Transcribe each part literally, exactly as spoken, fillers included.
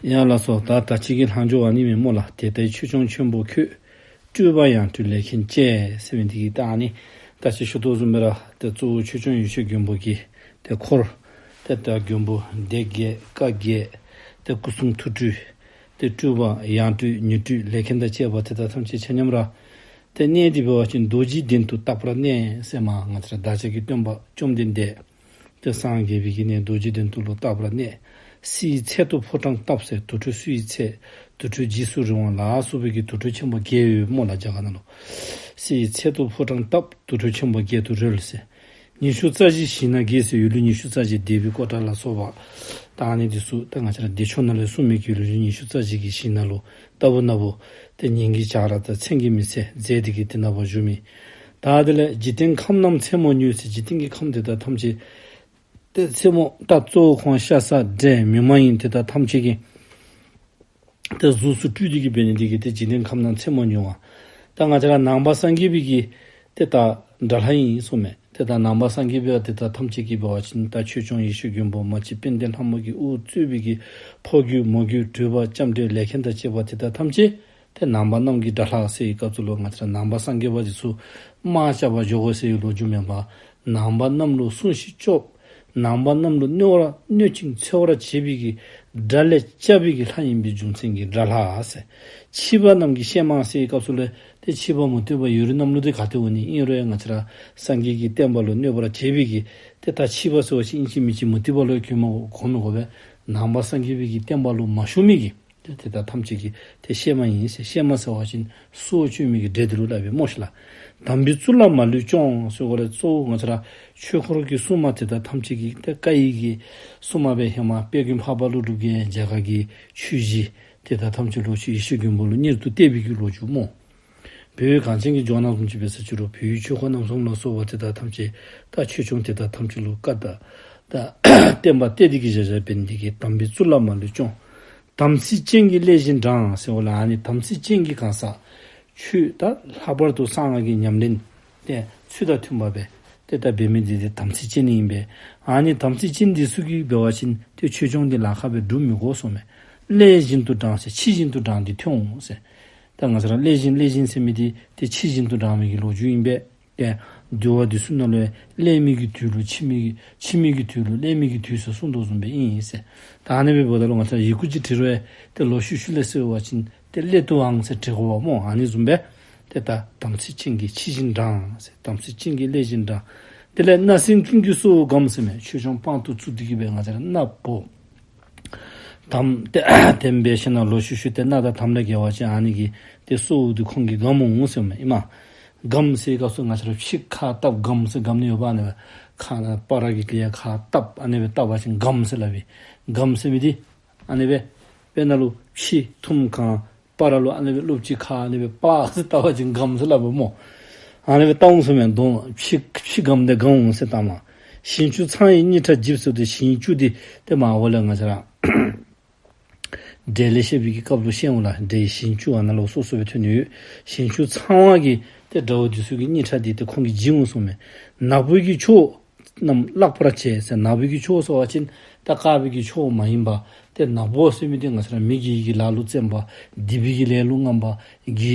ཡ་ལགས་སོ། ད་ད་ཅི་གི་ལྷག་འཕྲོ་བ་ནི་མེན་སྨོ་ལགས། དེ་ལྟའི་ཆོས་སྐྱོང་ཆེན་པོ་ཁྱོད། སྤྲུལ་པ་ཡང་སྤྲུལ་ལས་མཁན་བཅས་ཟེར་མི་འདི་གིས་ད་ཨ་ནི་ད་ཅི་ཞུ་དོ་བཟུམ་སྦེ་ར་ཏེ་གཙོ་བོ་ཆོས་སྐྱོང་ཡེ་ཤེས་མགོན་པོ་གི་ཏེ་འཁོར་ཏེ་ད་མགོན་པོ་སྡེ་བརྒྱད་བཀའ་བརྒྱད་ཏེ་སྐུ་གསུང་ཐུགས་སྤྲུལ་ཏེ་སྤྲུལ་པ་ཡང་སྤྲུལ་ཉིང་སྤྲུལ་ལས་མཁན་དང་བཅས་པ་དེ་དག་ཐམས་ཅད་ཆ་མཉམ་ར་ཏེ་གནས་འདི་འབད་བ་ཅིན་རྡོ་རྗེ་གདན་དུ་རྟག་པར་གནས་ཟེར་མ་ང་བཅས་ར་བདག་ཅག་གི་སྟོན་པ་བཅོམ་ལྡན་འདས་ཏེ་སངས་རྒྱས་པའི་གི་གནས་རྡོ་རྗེ་གདན་དུ་ལུ་རྟག་པར་གནས། བསིལ་ཚལ་དུ་ཕོ་བྲང་བཏབ་ཟེར། དུར་ཁྲོད་བསིལ་བའི་ཚལ། དུར་ཁྲོད་རྗེས་སུ་རིང་བ་ལ་སོགས་པའི་གི་དུར་ཁྲོད་ཆེན་པོ་བརྒྱད་ཡོད་སྨོ་ལགས་རྒྱ་གར་ནང་ལུ། བསིལ་བའི་ཚལ་དུ་ཕོ་བྲང་བཏབ། དུར་ཁྲོད་ཆེན་པོ་བརྒྱད་དུ་རོལ་ཟེར། ཉི་ཤུ་རྩ་བཞི་ཞིང་ནང་གི་ཟེར་ཡུལ་ལུ་ཉི་ཤུ་རྩ་བཞི་སྡེ་པའི་ཀོ་ཊ་ལ་སོགས་པ་ད་ཨ་ནི་འདི་ཚུ་ད་ང་བཅས་ར་བདེ་མཆོག་ནང་ལས་གསུངས་མི་གི་ཡུལ་ལུ་ཉི་ཤུ་རྩ་བཞི་གི་ཞིང་ནང་ལུ་ལྟ་བུ་ན་བུ་ཏེ་ཉིན་གྱི་བྱ་ར་དང་མཚན་གྱི་མི་ཚེ་མཛད་དེ་གི་དེ་ནང་བཞུགས་མི། ད་དེ་ལས་འཇིག་རྟེན་ཁམས་རྣམས་མཚན་མོ་མྱོས་ཟེར། འཇིག་རྟེན་གྱི་ཁམས་དེ་དག་ཐམས་ཅད་ཏེ་མཚན་མོ་ད་གཙོ་བོ་ཁོང་ཤ་ཟ་འདྲེ་མི་མ་ཡིན་དེ་དག་ཐམས་ཅད་ཀྱི་ཏེ་གཟུགས་སུ་སྤྲུལ་ཏེ་གི་འབད་ནི་དེ་གིས་ཏེ་འཇིག་རྟེན་ཁམས་རྣམས་མཚན་མོ་མྱོང་བ། ད་ང་བཅས་ར་ནང་པ་སངས་རྒྱས་པའི་གི་ཏེ་ད་དགྲ་ལྷ་ཨིན་གསུངམ་མས། ཏེ་ད་ནང་པ་སངས་རྒྱས་པ་དེ་དག་ཐམས་ཅད་ཀྱིས་འབད་བ་ཅིན་ད་ཆོས་སྐྱོང་ཡེ་ཤེས་མགོན་པོ་མ་གཅིག་དཔལ་ལྡན་ལྷ་མོ་གིས་དབུ་གཙོས་པའི་གི་ཕོ་རྒྱུད་མོ་རྒྱུད་སྤྲུལ་པ་ལྕམ་དྲལ་ལས་མཁན་དང་བཅས་པ་དེ་དག་ཐམས་ཅད་ཏེ་ནང་པ་རྣམས་ཀྱི་དགྲ་ལྷ་ཟེར་བའི་སྐབས་སུ་ལུ་ང་བཅས་ར་ནང་པ་སངས་རྒྱས་པ་འདི་ཚུ་དམག་རྐྱབ་པར་འགྱོ་དགོ་ཟེར་བའི་ལོ་རྒྱུས་མེན་པར་ནང་པ་རྣམས་ལུ་སྲུང་ཞིང་སྐྱོབ། ནང་པ་རྣམས་ལུ་གནོད་པ་གནོད་ཅིང་འཚེ་བར་བྱེད་པའི་གི་དགྲ་ལས་སྐྱབས་པའི་གི་ལྷ་ཨིན་པའི་རྒྱུ་མཚན་གྱིས་དགྲ་ལྷ་ཟེར། ཕྱི་པ་རྣམས་ཀྱི་གཤེད་མ་ཟེར་བའི་སྐབས་སུ་ལས་ཏེ་ཕྱི་པ་མུ་སྟེགས་པ་ཡུལ་རིས་རྣམས་ལུ་ཏེ་ག་ཏེ་འོང་ནི། ཨིན་རུང་ང་བཅས་ར་སངས་རྒྱས་ཀྱི་བསྟན་པ་ལུ་གནོད་པར་བྱེད་པའི་གི་ཏེ་ད་ཕྱི་པ་ཟེར་བ་ཅིན་ཨིན་ཅི་མིན་ཅི་མུ་སྟེགས་པ་ལུ་གོ་མི་གོ་མི་དགོ་པས། ནང་པ་སངས་རྒྱས་པའི་གི་བསྟན་པ་ལུ་མ་ཞུགས་མི་གི་ཏེ་དེ་དག་ཐམས་ཅད་ཀྱི་ཏེ་གཤེད་མ་ཨིན་ཟེར། གཤེད་མ་ཟེར་བ་ཅིན་སྲོག་གཅོད་མི་གི་འདྲེ་འདི་ལུ་སླབ་པས་སྨོ་ཤིག་ལགས། དམ་པའི་གཙུག་ལག་མ་ལུས་སྐྱོང་ཟེར་བ་ལས་གཙོ་བོ་ང་བཅས་ར་ཆོས་འཁོར་གྱི་སྲུང་མ་དེ་དག་ཐམས་ཅད་ཀྱི་ཏེ་བཀའ་ཡི་གི་སྲུང་མ་སྦེ་ཧེ་མ་དཔལ་མགོན་འཕགས་པ་ཀླུ་སྒྲུབ་ཀྱིས་རྒྱ་གར་གྱི་ཆོས་གཞི་དེ་དག་ཐམས་ཅད་ལུ་ཆོས་ཡེ་ཤེས་མགོན་པོ་ལུ་གཉེར་དུ་གཏད་པའི་གི་ལོ་རྒྱུས་སྨོ། བོད་གངས་ཅན་གྱི་ལྗོངས་ནང་བཟུམ་ཅིག་འབད་ས་ཅི་རུང་བོད་ཡུལ་ཆོས་འཁོར་རྣམ་གསུམ་ལ་སོགས་པ་དེ་དག་ཐམས་ཅད་ད་ཆོས་སྐྱོང་དེ་དག་ཐམས་ཅད་ལུ་བཀའ་དང་ད་བསྟན་པ་གཏད་དེ་གི་བཞག་བཞགཔ་འབད་ནི་དེ་གིས་དམ་པའི་གཙུག་ལག་མ་ལུས་སྐྱོང་། དམ་ཚིག་ཅན་གྱི་སླད་བཞིན་འབྲང་ཟེར་བ་ལས་ཨ་ནི་དམ་ཚིག་ཅན་གྱི་གང་ཟག་ཆོས་ད་ལྷག་པར་དུ་གསང་སྔགས་ཀྱི་ཉམས་ལེན་ཏེ་ཚུལ་དང་མཐུན་པ་སྦེ་ཏེ་ད་འབད་མི་འདི་ཏེ་དམ་ཚིག་ཅན་ཨིན་པས། ཨ་ནི་དམ་ཚིག་ཅན་འདི་ཚུ་གིས་འབད་བ་ཅིན་ཏེ་ཆོས་སྐྱོང་འདི་ལཱ་ཁག་སྦེ་སྒྲུབ་མི་དགོ་གསུངམ་མས། སླད་བཞིན་དུ་འབྲང་ཟེར་ཕྱི་བཞིན་དུ་འབྲང་སྟེ་ཐོན་འོང་ཟེར། ད་ང་བཅས་ར་སླད་བཞིན་སླད་བཞིན་ཟེར་མི་འདི་ཏེ་ཕྱི་བཞིན་དུ་འབྲང་མི་གི་ལོ་རྒྱུས་ཨིན་པས། ཏེ་འདུལ་བ་འདི་ཚུ་ནང་ལུ་སླད་མི་གི་དུས་ལུ་ཕྱི་མི་གི་ཕྱི་མི་གི་དུས་ལུ་སླད་མི་གི་དུས་ཟེར་གསུངས་དོ་བཟུམ་སྦེ་ཨིན་ཟེར། ད་ཨ་ནི་སྦེ་འབདཝ་ད་ལུ་ང་བཅས་ར་ཡི་གུ་ཅིག་བྲི་རུང་ཡང་ཏེ་ལོག་ཤུལ་ཤུལ་ལས་ཟེར་བ་ཅིན་ཏེ་སླད་དུའང་ཟེར་བྲི་དགོཔ་སྨོ། ཨ་ནི་བཟུམ་སྦེ་ཏེ་ད་དམ་ཚིག་ཅན་གྱི་ཕྱི་བཞིན་འབྲང་ཟེར། དམ་ཚིག་ཅན་གྱི་སླད་བཞིན་འབྲང་། དེ་ལས་མནའ་ཟན་ཀུན་གྱི་གསོལཝ་སྒམ་ཟེར་མས། ཆོས་སྐྱོང་དཔང་དུ་བཙུགས་ཏེ་གི་སྦེ་ང་བཅས་ར་མནའ་བོ་དམ་ཏེ་དེ་སྦེ་ཞིནམ་ལས་ལོག་ཤུལ་ཤུལ་ཏེ་མནའ་དང་དམ་ལས་འགལ་བ་ཅིན་ཨ་ནི་གི་ཏེ་གསོལཝ་འདི་ཁོང་གིས་སྒམ་འོང་ཟེར་མས་ཨིན་མས། སྒམ་ཟེར་བའི་སྐབས་སུ་ང་བཅས་ར་ཕྱི་ཁ་བཏབ་སྒམ་ཟེར་སྒམ་ནི་ཡོདཔ། ཨ་ནི་སྦེ་ཁ་ནང་སྤ་ར་གི་ལས་ཁ་བཏབ་ཨ་ནི་སྦེ་བཏབ་པ་ཅིན་སྒམ་ཟེར་སླབ་པས། སྒམ་ཟེར་མི་འདི་ཨ་ནི་སྦེ་དཔེར་ན་ལུ་ཕྱི་ཐུམ་གང་སྤ་ར་ལུ་ཨ་ནི་སྦེ་ལོག་ཅིག་ཁ་ཨ་ནི་སྦེ་པ་ཟེར་བཏབ་པ་ཅིན་སྒམ་ཟེར་སླབ་པས་སྨོ། ཨ་ནི་སྦེ་བཏབ་འོང་ཟེར་མས། དོན་ཕྱི་ཕྱི་སྒམ་དེ་སྒམ་འོང་ཟེར་བཏབ་མས། ཞིང་བཅུ་ཚང་བའི་སྙིང་ཁྲག་འཇིབ་ཟེར་ཏེ་ཞིང་བཅུ་འདི་ཏེ་མར་འོག་ལས་ང་བཅས་ར་འགྲེལ་ལས་བཤད་པའི་གི་སྐབས་ལུ་བཤད་འོང་ལགས། འགྲེལ་ཞིང་བཅུ་ཨ་ནཱ་ལུ་སོ་སོ་སྦེ་ཐོན་ནི་ཡོད། ཞིང་བཅུ་ཚང་བ་གི་ཏེ་དགྲ་བོ་འདི་ཚུ་གི་སྙིང་ཁྲག་འདི་ཏེ་ཁོང་གིས་འཇིབ་འོང་གསུངམ་མས། ནག་པོའི་གི་ཕྱོགས་རྣམས་བརླག་པར་བྱེད་ཟེར། ནག་པོའི་གི་ཕྱོགས་ཟེར་བ་ཅིན་ད་དཀར་པོའི་གི་ཕྱོགས་མ་ཡིན་པ། ཏེ་ནག་པོ་ཟེར་མི་འདི་ང་བཅས་ར་མི་དགེ་བའི་གི་ལཱ་ལུ་བརྩོན་པ། སྡིག་པའི་གི་ལས་ལུ་རྔམ་པ། གི་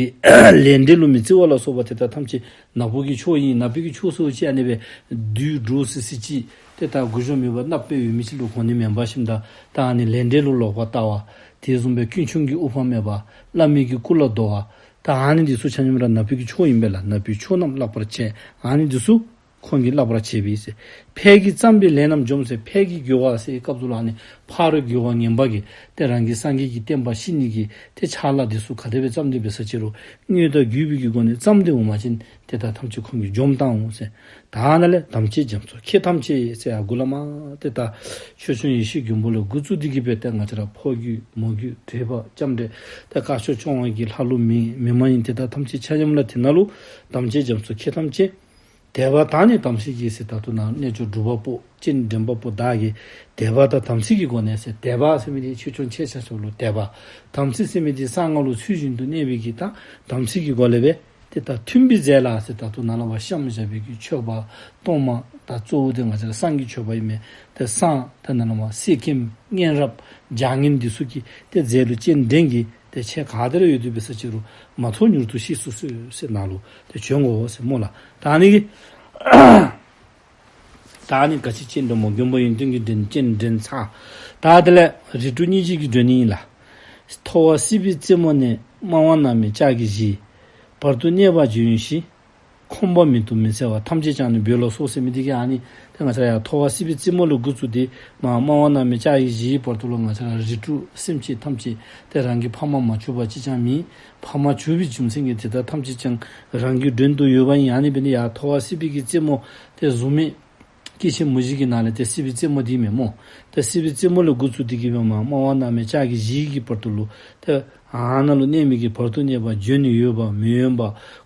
ལས་འབྲས་ལུ་མི་བརྩི་བ་ལ་སོགས་པ་དེ་དག་ཐམས་ཅད་ནག་པོ་གི་ཕྱོགས་ཨིན། ནག་པོ་གི་ཕྱོགས་ཟེར་བ་ཅིན་ཨ་ནི་སྦེ་དུད་འགྲོ་སི་སི་ཅིག་ཏེ་ད་མགུ་འཇོམས་མེད་པར་གནགཔོ་སྦེ་ཡོད་མི་ཅིག་ལུ་གོ་ནི་མེན་པ་ཞིནམ་ད་ད་ཨ་ནི་ལས་འབྲས་ལུ་ལོག་པར་ལྟ་བ། དེ་བཟུམ་སྦེ་ཀུན་འབྱུང་གི་དབུ་འཕང་མེད་པ། བླ་མའི་གི་སྐུ་ལ་བསྡོ་བ། ད་ཨ་ནི་འདི་ཚུ་ཆ་མཉམ་ར་ནག་པོའི་གི་ཕྱོགས་ཨིན་པས་ལགས། ནག་པོའི་ཕྱོགས་རྣམས་བརླག་པར་བྱེད། ཨ་ནི་འདི་ཚུ་ཁོང་གིས་བརླག་པར་བྱེད་པས་ཟེར། ཕས་ཀྱིས་བརྩམས་པའི་ལས་རྣམས་འཇོམས་ཟེར། ཕས་ཀྱིས་རྒོལ་བ་ཟེར་བའི་སྐབས་སུ་ལུ་ཨ་ནི་ཕ་རོལ་རྒོལ་བ་ངན་པ་གིས་ཏེ་རང་གི་སངས་རྒྱས་ཀྱི་བསྟན་པ་བཤིག་ནི་གི་ཏེ་ཕྱག་ལཱ་འདི་ཚུ་ག་དེ་སྦེ་བརྩམས་ཏེ་འབད་ས་ཅི་རུང་དངོས་དང་བརྒྱུད་པའི་གི་སྒོ་ནས་བརྩམས་ཏེ་འོང་པ་ཅིན་ཏེ་ད་ཐམས་ཅད་ཁོང་གིས་འཇོམས་བཏང་འོང་ཟེར། ད་ནཱ་ལས་དམ་ཅན་རྒྱ་མཚོ་ཁྱེད་ཐམས་ཅད་ཟེར་ཡར་མགུ་ལས་མར་ཏེ་ད་ཆོས་སྐྱོང་ཡེ་ཤེས་མགོན་པོ་ལས་འགོ་བཙུགས་ཏེ་གི་སྦེ་ཏེ་ང་བཅས་ར་ཕོ་རྒྱུད་མོ་རྒྱུད་འདྲེ་པ་ལྕམ་དྲལ་ཏེ་དཀར་ཕྱོགས་སྐྱོང་བ་གི་ལྷ་ཀླུ་མི་མི་མ་ཡིན་དེ་དག་ཐམས་ཅད་ཆ་མཉམ་ར་དེ་ནང་ལུ་དམ་ཅན་རྒྱ་མཚོ་ཁྱེད་ཐམས་ཅད་དད་པ་དང་ནི་དམ་ཚིག་གིས་ཟེར། ད་ལྟོ་ནཱ་རྣལ་འབྱོར་སྒྲུབ་པ་པོ་སྤྱན་འདྲེན་པ་པོ་བདག་གིས་དད་པ་དང་དམ་ཚིག་གི་སྒོ་ནས་ཟེར། དད་པ་ཟེར་མི་འདི་ཆོས་སྐྱོང་ཁྱེད་ཆ་ཁྱབ་ལུ་དད་པ། དམ་ཚིག་ཟེར་མི་འདི་གསང་སྔགས་ལུ་ཚུལ་བཞིན་དུ་གནས་པའི་གི་ད་དམ་ཚིག་གི་སྒོ་ལས་སྦེ་ ཏེ་ད་མཐུན་པའི་རྫས་ལ་ཟེར་ད་ལྟོ་ནཱ་ལས་ཕར་བཤམས་བཞག་པའི་གི་མཆོད་པ་གཏོར་མ་ད་གཙོ་བོ་དེ་ང་བཅས་ར་བསང་གི་མཆོད་པ་ཨིན་མས། ཏེ་བསང་ད་ནཱ་ལས་མར་གསེར་སྐྱེམས་གཉན་རབས་ལྗགས་བསྙེན་འདི་ཚུ་གི་ཏེ་རྫས་ལུ་སྤྱན་འདྲེན་གྱི་ཏེ་ཆས་ག་དེ་ར་ཡོད་དེ་འབད་ས་ཅིག་རུང་མ་ཐོགས་མྱུར་དུ་གཤེགས་སུ་གསོལ་ཟེར་ནཱ་ལུ་ཏེ་བྱོན་དགོ་ཟེར་སྨོ་ལགས། ད་ཨ་ནི་གི་ད་ཨ་ནི་ག་ཅི་སྤྱན་འདྲེན་སྨོ། མགོན་པོ་ཡོན་ཏན་གྱི་མགྲོན་སྤྱན་འདྲེན་ཚར། ད་དེ་ལས་རིགས་དྲུག་སྙིང་རྗེ་གི་མགྲོན་ཨིན་ལགས། མཐོ་བ་སྲིད་པའི་རྩེ་མོ་ནས། དམའ་བ་མནར་མེད་ལྕགས་ཀྱི་གཞི། བར་དུ་གནས་པར་བྱོན་ཞིང་། ཁོམ་པ་མིན་དུ་མི་འཚལ་བ། ཐམས་ཅད་ཀྱང་ནི་འབུལ་ལ་གསོལ་ཟེར་མི་འདི་གིས་ཨ་ནི་ཏེ་ང་བཅས་ར་ཡར་མཐོ་བ་སྲིད་པའི་རྩེ་མོ་ལས་འགོ་བཙུགས་ཏེ་མར་དམའ་བ་མནར་མེད་ལྕགས་ཀྱི་གཞི་བར་དུ་ལུ་ང་བཅས་ར་རིགས་དྲུག་སེམས་ཅན་ཐམས་ཅད་ཏེ་རང་གི་ཕ་མ་མ་གྱུར་པ་གཅིག་ཀྱང་མེད། ཕ་མ་གྱུར་པའི་རྒྱུ་མཚན་གྱིས་དེ་དག་ཐམས་ཅད་ཀྱང་རང་གི་མགྲོན་དུ་ཡོད་པ་ཨིན། ཨ་ནི་འབད་ནི་ཡར་མཐོ་བ་སྲིད་པའི་གི་རྩེ་མོ་ཏེ་གཟུགས་མེད་སྐྱེ་མཆེད་མུ་བཞི་གི་ནང་ལས་ཏེ་སྲིད་པའི་རྩེ་མོ་འདི་མས་སྨོ། ཏེ་སྲིད་པའི་རྩེ་མོ་ལས་འགོ་བཙུགས་ཏེ་གི་སྦེ་མར་དམའ་བ་མནར་མེད་ལྕགས་ཀྱི་གཞི་གི་བར་དུ་ལུ་ཏེ་ཨ་ནཱ་ལུ་གནས་མི་གི་བར་དུ་གནས་པ་འབྱོན་ནི་ཡོད་པ་མི་ཡོང་པ་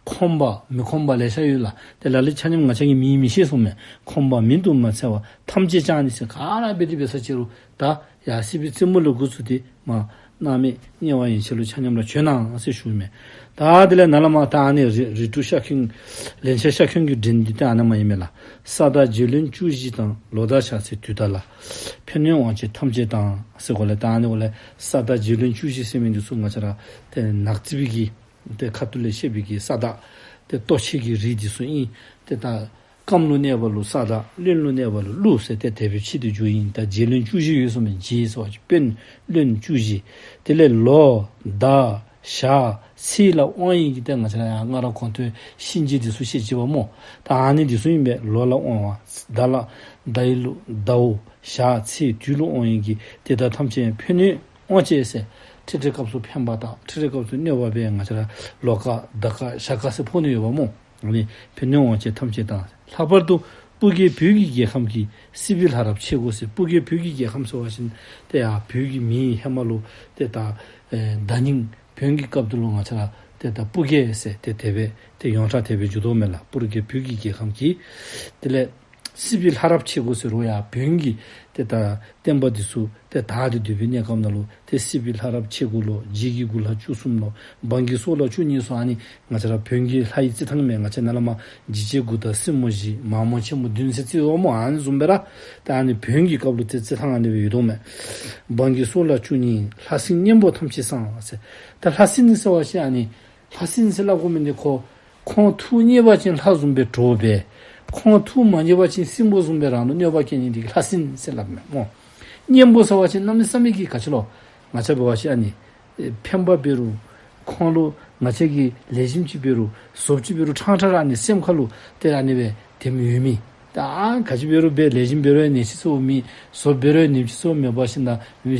ཁོམ་པ་མི་ཁོམ་པ་ལེ་ཤ་ཡོད་ལགས། ཏེ་ལ་ལུ་ཆ་མཉམ་ང་བཅས་ཀྱིས་མིང་མི་ཤེས་གསུངམ་མས། ཁོམ་པ་མིན་དུ་མི་འཚལ་བ། ཐམས་ཅད་ཀྱང་ནི་ཟེར་ག་ར་འབད་དེ་འབད་ས་ཅིག་རུང་ད་ཡར་སྲིད་པའི་རྩེ་མོ་ལས་འགོ་བཙུགས་ཏེ་མར་མནར་མེད་དམྱལ་བ་ཡན་ཆད་ལུ་ཆ་མཉམ་ར་བྱོན་གནང་ཟེར་ཞུཝ་མས། ད་དེ་ལས་ནཱ་ལས་མར་ད་ཨ་ནི་རིགས་རིགས་དྲུག་ཤ་འཁོན་ལན་ཆགས་ཤ་འཁོན་གྱི་མགྲོན་འདི་ཏེ་ཨ་ནཱ་མར་ཨིན་མས་ལགས། ས་བདག་རྗེ་བློན་བཅུ་བཞི་དང་། ལོ་དང་ཞག་ཚེས་དུས་དང་ལ། ཕན་གནོད་དབང་བྱེད་ཐམས་ཅད་དང་ཟེར་གོ་ལས། ད་ཨ་ནི་གོ་ལས་ས་བདག་རྗེ་བློན་བཅུ་བཞི་ཟེར་མི་འདི་ཚུ་ང་བཅས་ར་ཏེ་ནག་རྩིས་པའི་གི་ཏེ་ཁ་ཐུག་ལས་བཤད་པའི་གི་ས་བདག་ཏེ་ལྟོ་འཕྱེ་གི་རིགས་འདི་ཚུ་ཨིན། ཏེ་ད་སྐམ་ལུ་གནས་པ་ལུ་ས་བདག། རློན་ལུ་གནས་པ་ལུ་ཀླུ་ཟེར་ཏེ་དེ་སྦེ་ཕྱེ་སྟེ་འགྱོཝ་ཨིན། ད་རྗེ་བློན་བཅུ་བཞི་ཡོད་གསུངམ་མས། རྗེ་ཟེར་བ་ཅིན་དཔོན། བློན་བཅུ་བཞི། དེ་ལས་ལོ་ཟླ་ཞག་ཚེས་ལ་དབང་བའི་གི་ཏེ་ང་བཅས་ར་ཡར་སྔར་གོང་དུ་གཤིན་རྗེ་འདི་ཚུ་བཤད་ཅི་པ་སྨོ། ད་ཨ་ནི་འདི་ཚུ་ཨིན་པས། ལོ་ལ་དབང་བ། ཟླ་ལ་ཟླ་ཡི་ལུ་ཟླཝ་ཞག་ཚེས་དུས་ལུ་དབང་བའི་གི་དེ་དག་ཐམས་ཅད་ཕན་གནོད་དབང་བྱེད་ཟེར། འཕྲལ་འཕྲལ་སྐབས་སུ་ཕན་པ་དང་འཕྲལ་འཕྲལ་སྐབས་སུ་གནོད་པ་སྦེ་ང་བཅས་ར་ལོ་སྐག་ཟླ་སྐག་ཞག་སྐག་ཟེར་ཕོག་ནི་ཡོདཔ་སྨོ། ཨ་ནི་ཕན་གནོད་དབང་བྱེད་ཐམས་ཅད་དང་། ལྷག་པར་དུ་སྤུ་རྒྱལ་བོད་ཀྱི་རྒྱལ་ཁམས་ཀྱི་སྲིད་པའི་ལྷ་རབས་ཆེ་དགུ་ཟེར། སྤུ་རྒྱལ་བོད་ཀྱི་རྒྱལ་ཁམས་ཟེར་བ་ཅིན་ཏེ་ཡར་བོད་ཀྱི་མིང་ཧེ་མ་ལུ་ཏེ་ད་ཨེ་ད་ནིང་བོན་གྱི་སྐབས་དེ་ལུ་ང་བཅས་ར་ཏེ་ད་སྤུ་རྒྱལ་ཟེར་ཏེ་དེ་སྦེ་ཏེ་ཡོངས་གྲགས་དེ་སྦེ་འགྱོ་དོ་མས་ལགས། སྤུ་རྒྱལ་བོད་ཀྱི་རྒྱལ་ཁམས་ཀྱི་དེ་ལས་སྲིད་པའི་ལྷ་རབས་ཆེ་དགུ་ཟེར་རུང་ཡང་བོན་གྱི་ཏེ་ད་བསྟན་པ་འདི་ཚུ་ཏེ་དར་ཏེ་སྡོད་པའི་གནས་སྐབས་ནང་ལུ་ཏེ་སྲིད་པའི་ལྷ་རབས་ཆེ་དགུ་ལོ། རྗེ་གི་དགུ་ལྷ་བཅུ་གསུམ་ལོ། འབངས་ཀྱི་སྲོག་ལྷ་བཅུ་གཉིས་སོགས། ཨ་ནི་ང་བཅས་ར་བོན་གྱི་ལྷ་ཡི་རྩིས་ཐངས་མས། ང་བཅས་ནཱ་ལས་མར་འཇིགས་བྱེད་དགུ་དང་སྲིན་མོ་བཞི། མ་མོ་ཆེན་མོ་བདུན་ཟེར་རྩིས་འོང་སྨོ། ཨ་ནི་བཟུམ་སྦེ་ར་ཏེ་ཨ་ནི་བོན་གྱི་སྐབས་ལུ་ཏེ་རྩིས་ཐངས་ཨ་ནི་སྦེ་ཡོད་དོ་མས། འབངས་ཀྱི་སྲོག་ལྷ་བཅུ་གཉིས། ལྷ་སྲིན་གཉན་པོ་ཐམས་ཅད་གསང་ཟེར། ད་ལྷ་སྲིན་ཟེར་བ་ཅིན་ཨ་ནི་ལྷ་སྲིན་ཟེར་སླབ་དགོ་མི་འདི་ཁོ་ཁོང་ཐུགས་མཉེས་པ་ཅིན་ལྷ་བཟུམ་སྦེ་གྲོགས་འབད། ཁོང་ཐུགས་མ་མཉེས་པ་ཅིན་སྲིན་པོ་བཟུམ་སྦེ་རང་ལུ་གནོད་པ་བཀལ་ནི་འདི་གིས་ལྷ་སྲིན་ཟེར་སླབ་མས་སྨོ། གཉན་པོ་ཟེར་བ་ཅིན་གནམ་མེད་ས་མེད་ཀྱི་ག་ཅི་ལོ། ང་བཅས་འབད་བ་ཅིན་ཨ་ནི་ཨེ་ཕན་པ་འབད་རུང་ཁོང་ལུ་ང་བཅས་ཀྱིས་ལེགས་ཤོམ་ཅིག་འབད་རུང་ཟོགཔ་ཅིག་འབད་རུང་ཕྲང་ཕྲང་ར་ཨ་ནི་སེམས་ཁ་ལུ་ཏེ་ཨ་ནི་སྦེ་དེམ་ཡོད་མི། ད་ག་ཅི་འབད་རུང་འབད་ལེགས་ཤོམ་འབད་རུང་ཡང་ནད་ཅིག་ཚུ་མེད། ཟོགཔ་འབད་རུང་ཡང་ནདཔ་ཅིག་ཚུ་མེད་པ་ཅིན་ད་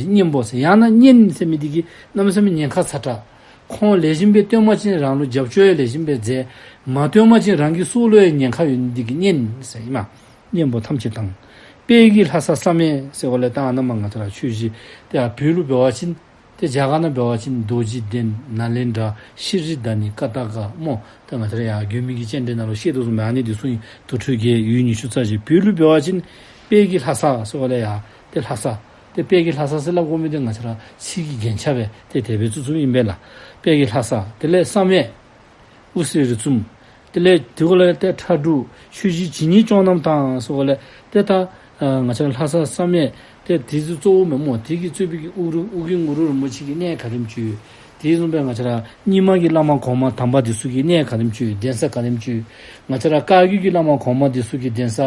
གཉན་པོ་ཟེར། ཡང་ན་གཉན་ཟེར་མི་འདི་གིས་གནམ་མེད་ས་མེད་ཉེན་ཁ་ཚ་དྲགས། ཁོང་ལེགས་ཤོམ་སྦེ་བཏོན་པ་ཅིན་རང་ལུ་རྒྱབ་སྐྱོར་ཡང་ལེགས་ཤོམ་སྦེ་མཛད། མ་བཏོན་པ་ཅིན་རང་གི་སྲོག་ལུ་ཡང་ཉེན་ཁ་ཡོད་ནི་འདི་གིས་གཉན་ཟེར་ཨིན་མས། གཉན་པོ་ཐམས་ཅད་དང་། དཔལ་གྱི་ལྷ་ས་བསམ་ཡས་ཟེར་བ་ལས་ད་ཨ་ནཱ་མར་ང་བཅས་ར་ཆོས་གཞིས་ཏེ་ཡར་བོད་ལུ་འབད་བ་ཅིན་ཏེ་རྒྱ་གར་ནང་འབད་བ་ཅིན་རྡོ་རྗེ་གདན་ནཱ་ལེནྡྲ་ཤྲི་དཱ་ནི་ཀ་ཏ་ཀ་སྨོ། ད་ང་བཅས་ར་ཡར་མགོན་པོའི་གི་སྤྱན་འདྲེན་ནང་ལུ་བཤད་དོ་བཟུམ་སྦེ་ཨ་ནི་འདི་ཚུ་ཨིན། དུར་ཁྲོད་བརྒྱད་ཡུལ་ཉི་ཤུ་རྩ་བཞི། བོད་ལུ་འབད་བ་ཅིན་དཔལ་གྱི་ལྷ་ས་ཟེར་བ་ལས་ཡར་ཏེ་ལྷ་ས། ཏེ་དཔལ་གྱི་ལྷ་ས་ཟེར་སླབ་དགོ་མི་འདི་ང་བཅས་ར་ཚིག་གི་རྒྱན་ཆ་སྦེ་ཏེ་དེ་སྦེ་བཙུགས་བཙུགསཔ་ཨིན་པས་ལགས། དཔལ་གྱི་ལྷ་ས། དེ་ལས་བསམ་ཡས། དབུ་སྲས་རིགས་གསུམ། དེ་ལས་དེ་གུ་ལས་ཏེ་ཁྲ་འབྲུག་ཆོས་རྗེ་ཇི་སྙེད་སྐྱོང་རྣམས་དང་ཟེར་བ་ལས་ཏེ་ད་ཨ་ང་བཅས་ལྷ་ས་བསམ་ཡས་ཏེ་དེ་ཚུ་གཙོ་བོ་མས་སྨོ། དེ་གིས་གཙོས་པའི་གི་ཨུ་རུ་ཨུ་རྒྱན་གུ་རུ་རིན་པོ་ཆེ་གི་གནས་ག་དེམ་ཅིག་ཡོད། དེ་བཟུམ་སྦེ་ང་བཅས་ར་རྙིང་མ་གི་བླ་མ་གོང་མ་དམ་པ་འདི་ཚུ་གི་གནས་ག་དེམ་ཅིག་ཡོད། གདན་ས་ག་དེམ་ཅིག་ཡོད། ང་བཅས་ར་བཀའ་བརྒྱུད་ཀྱི་བླ་མ་གོང་མ་འདི་ཚུ་གི་གདན་ས་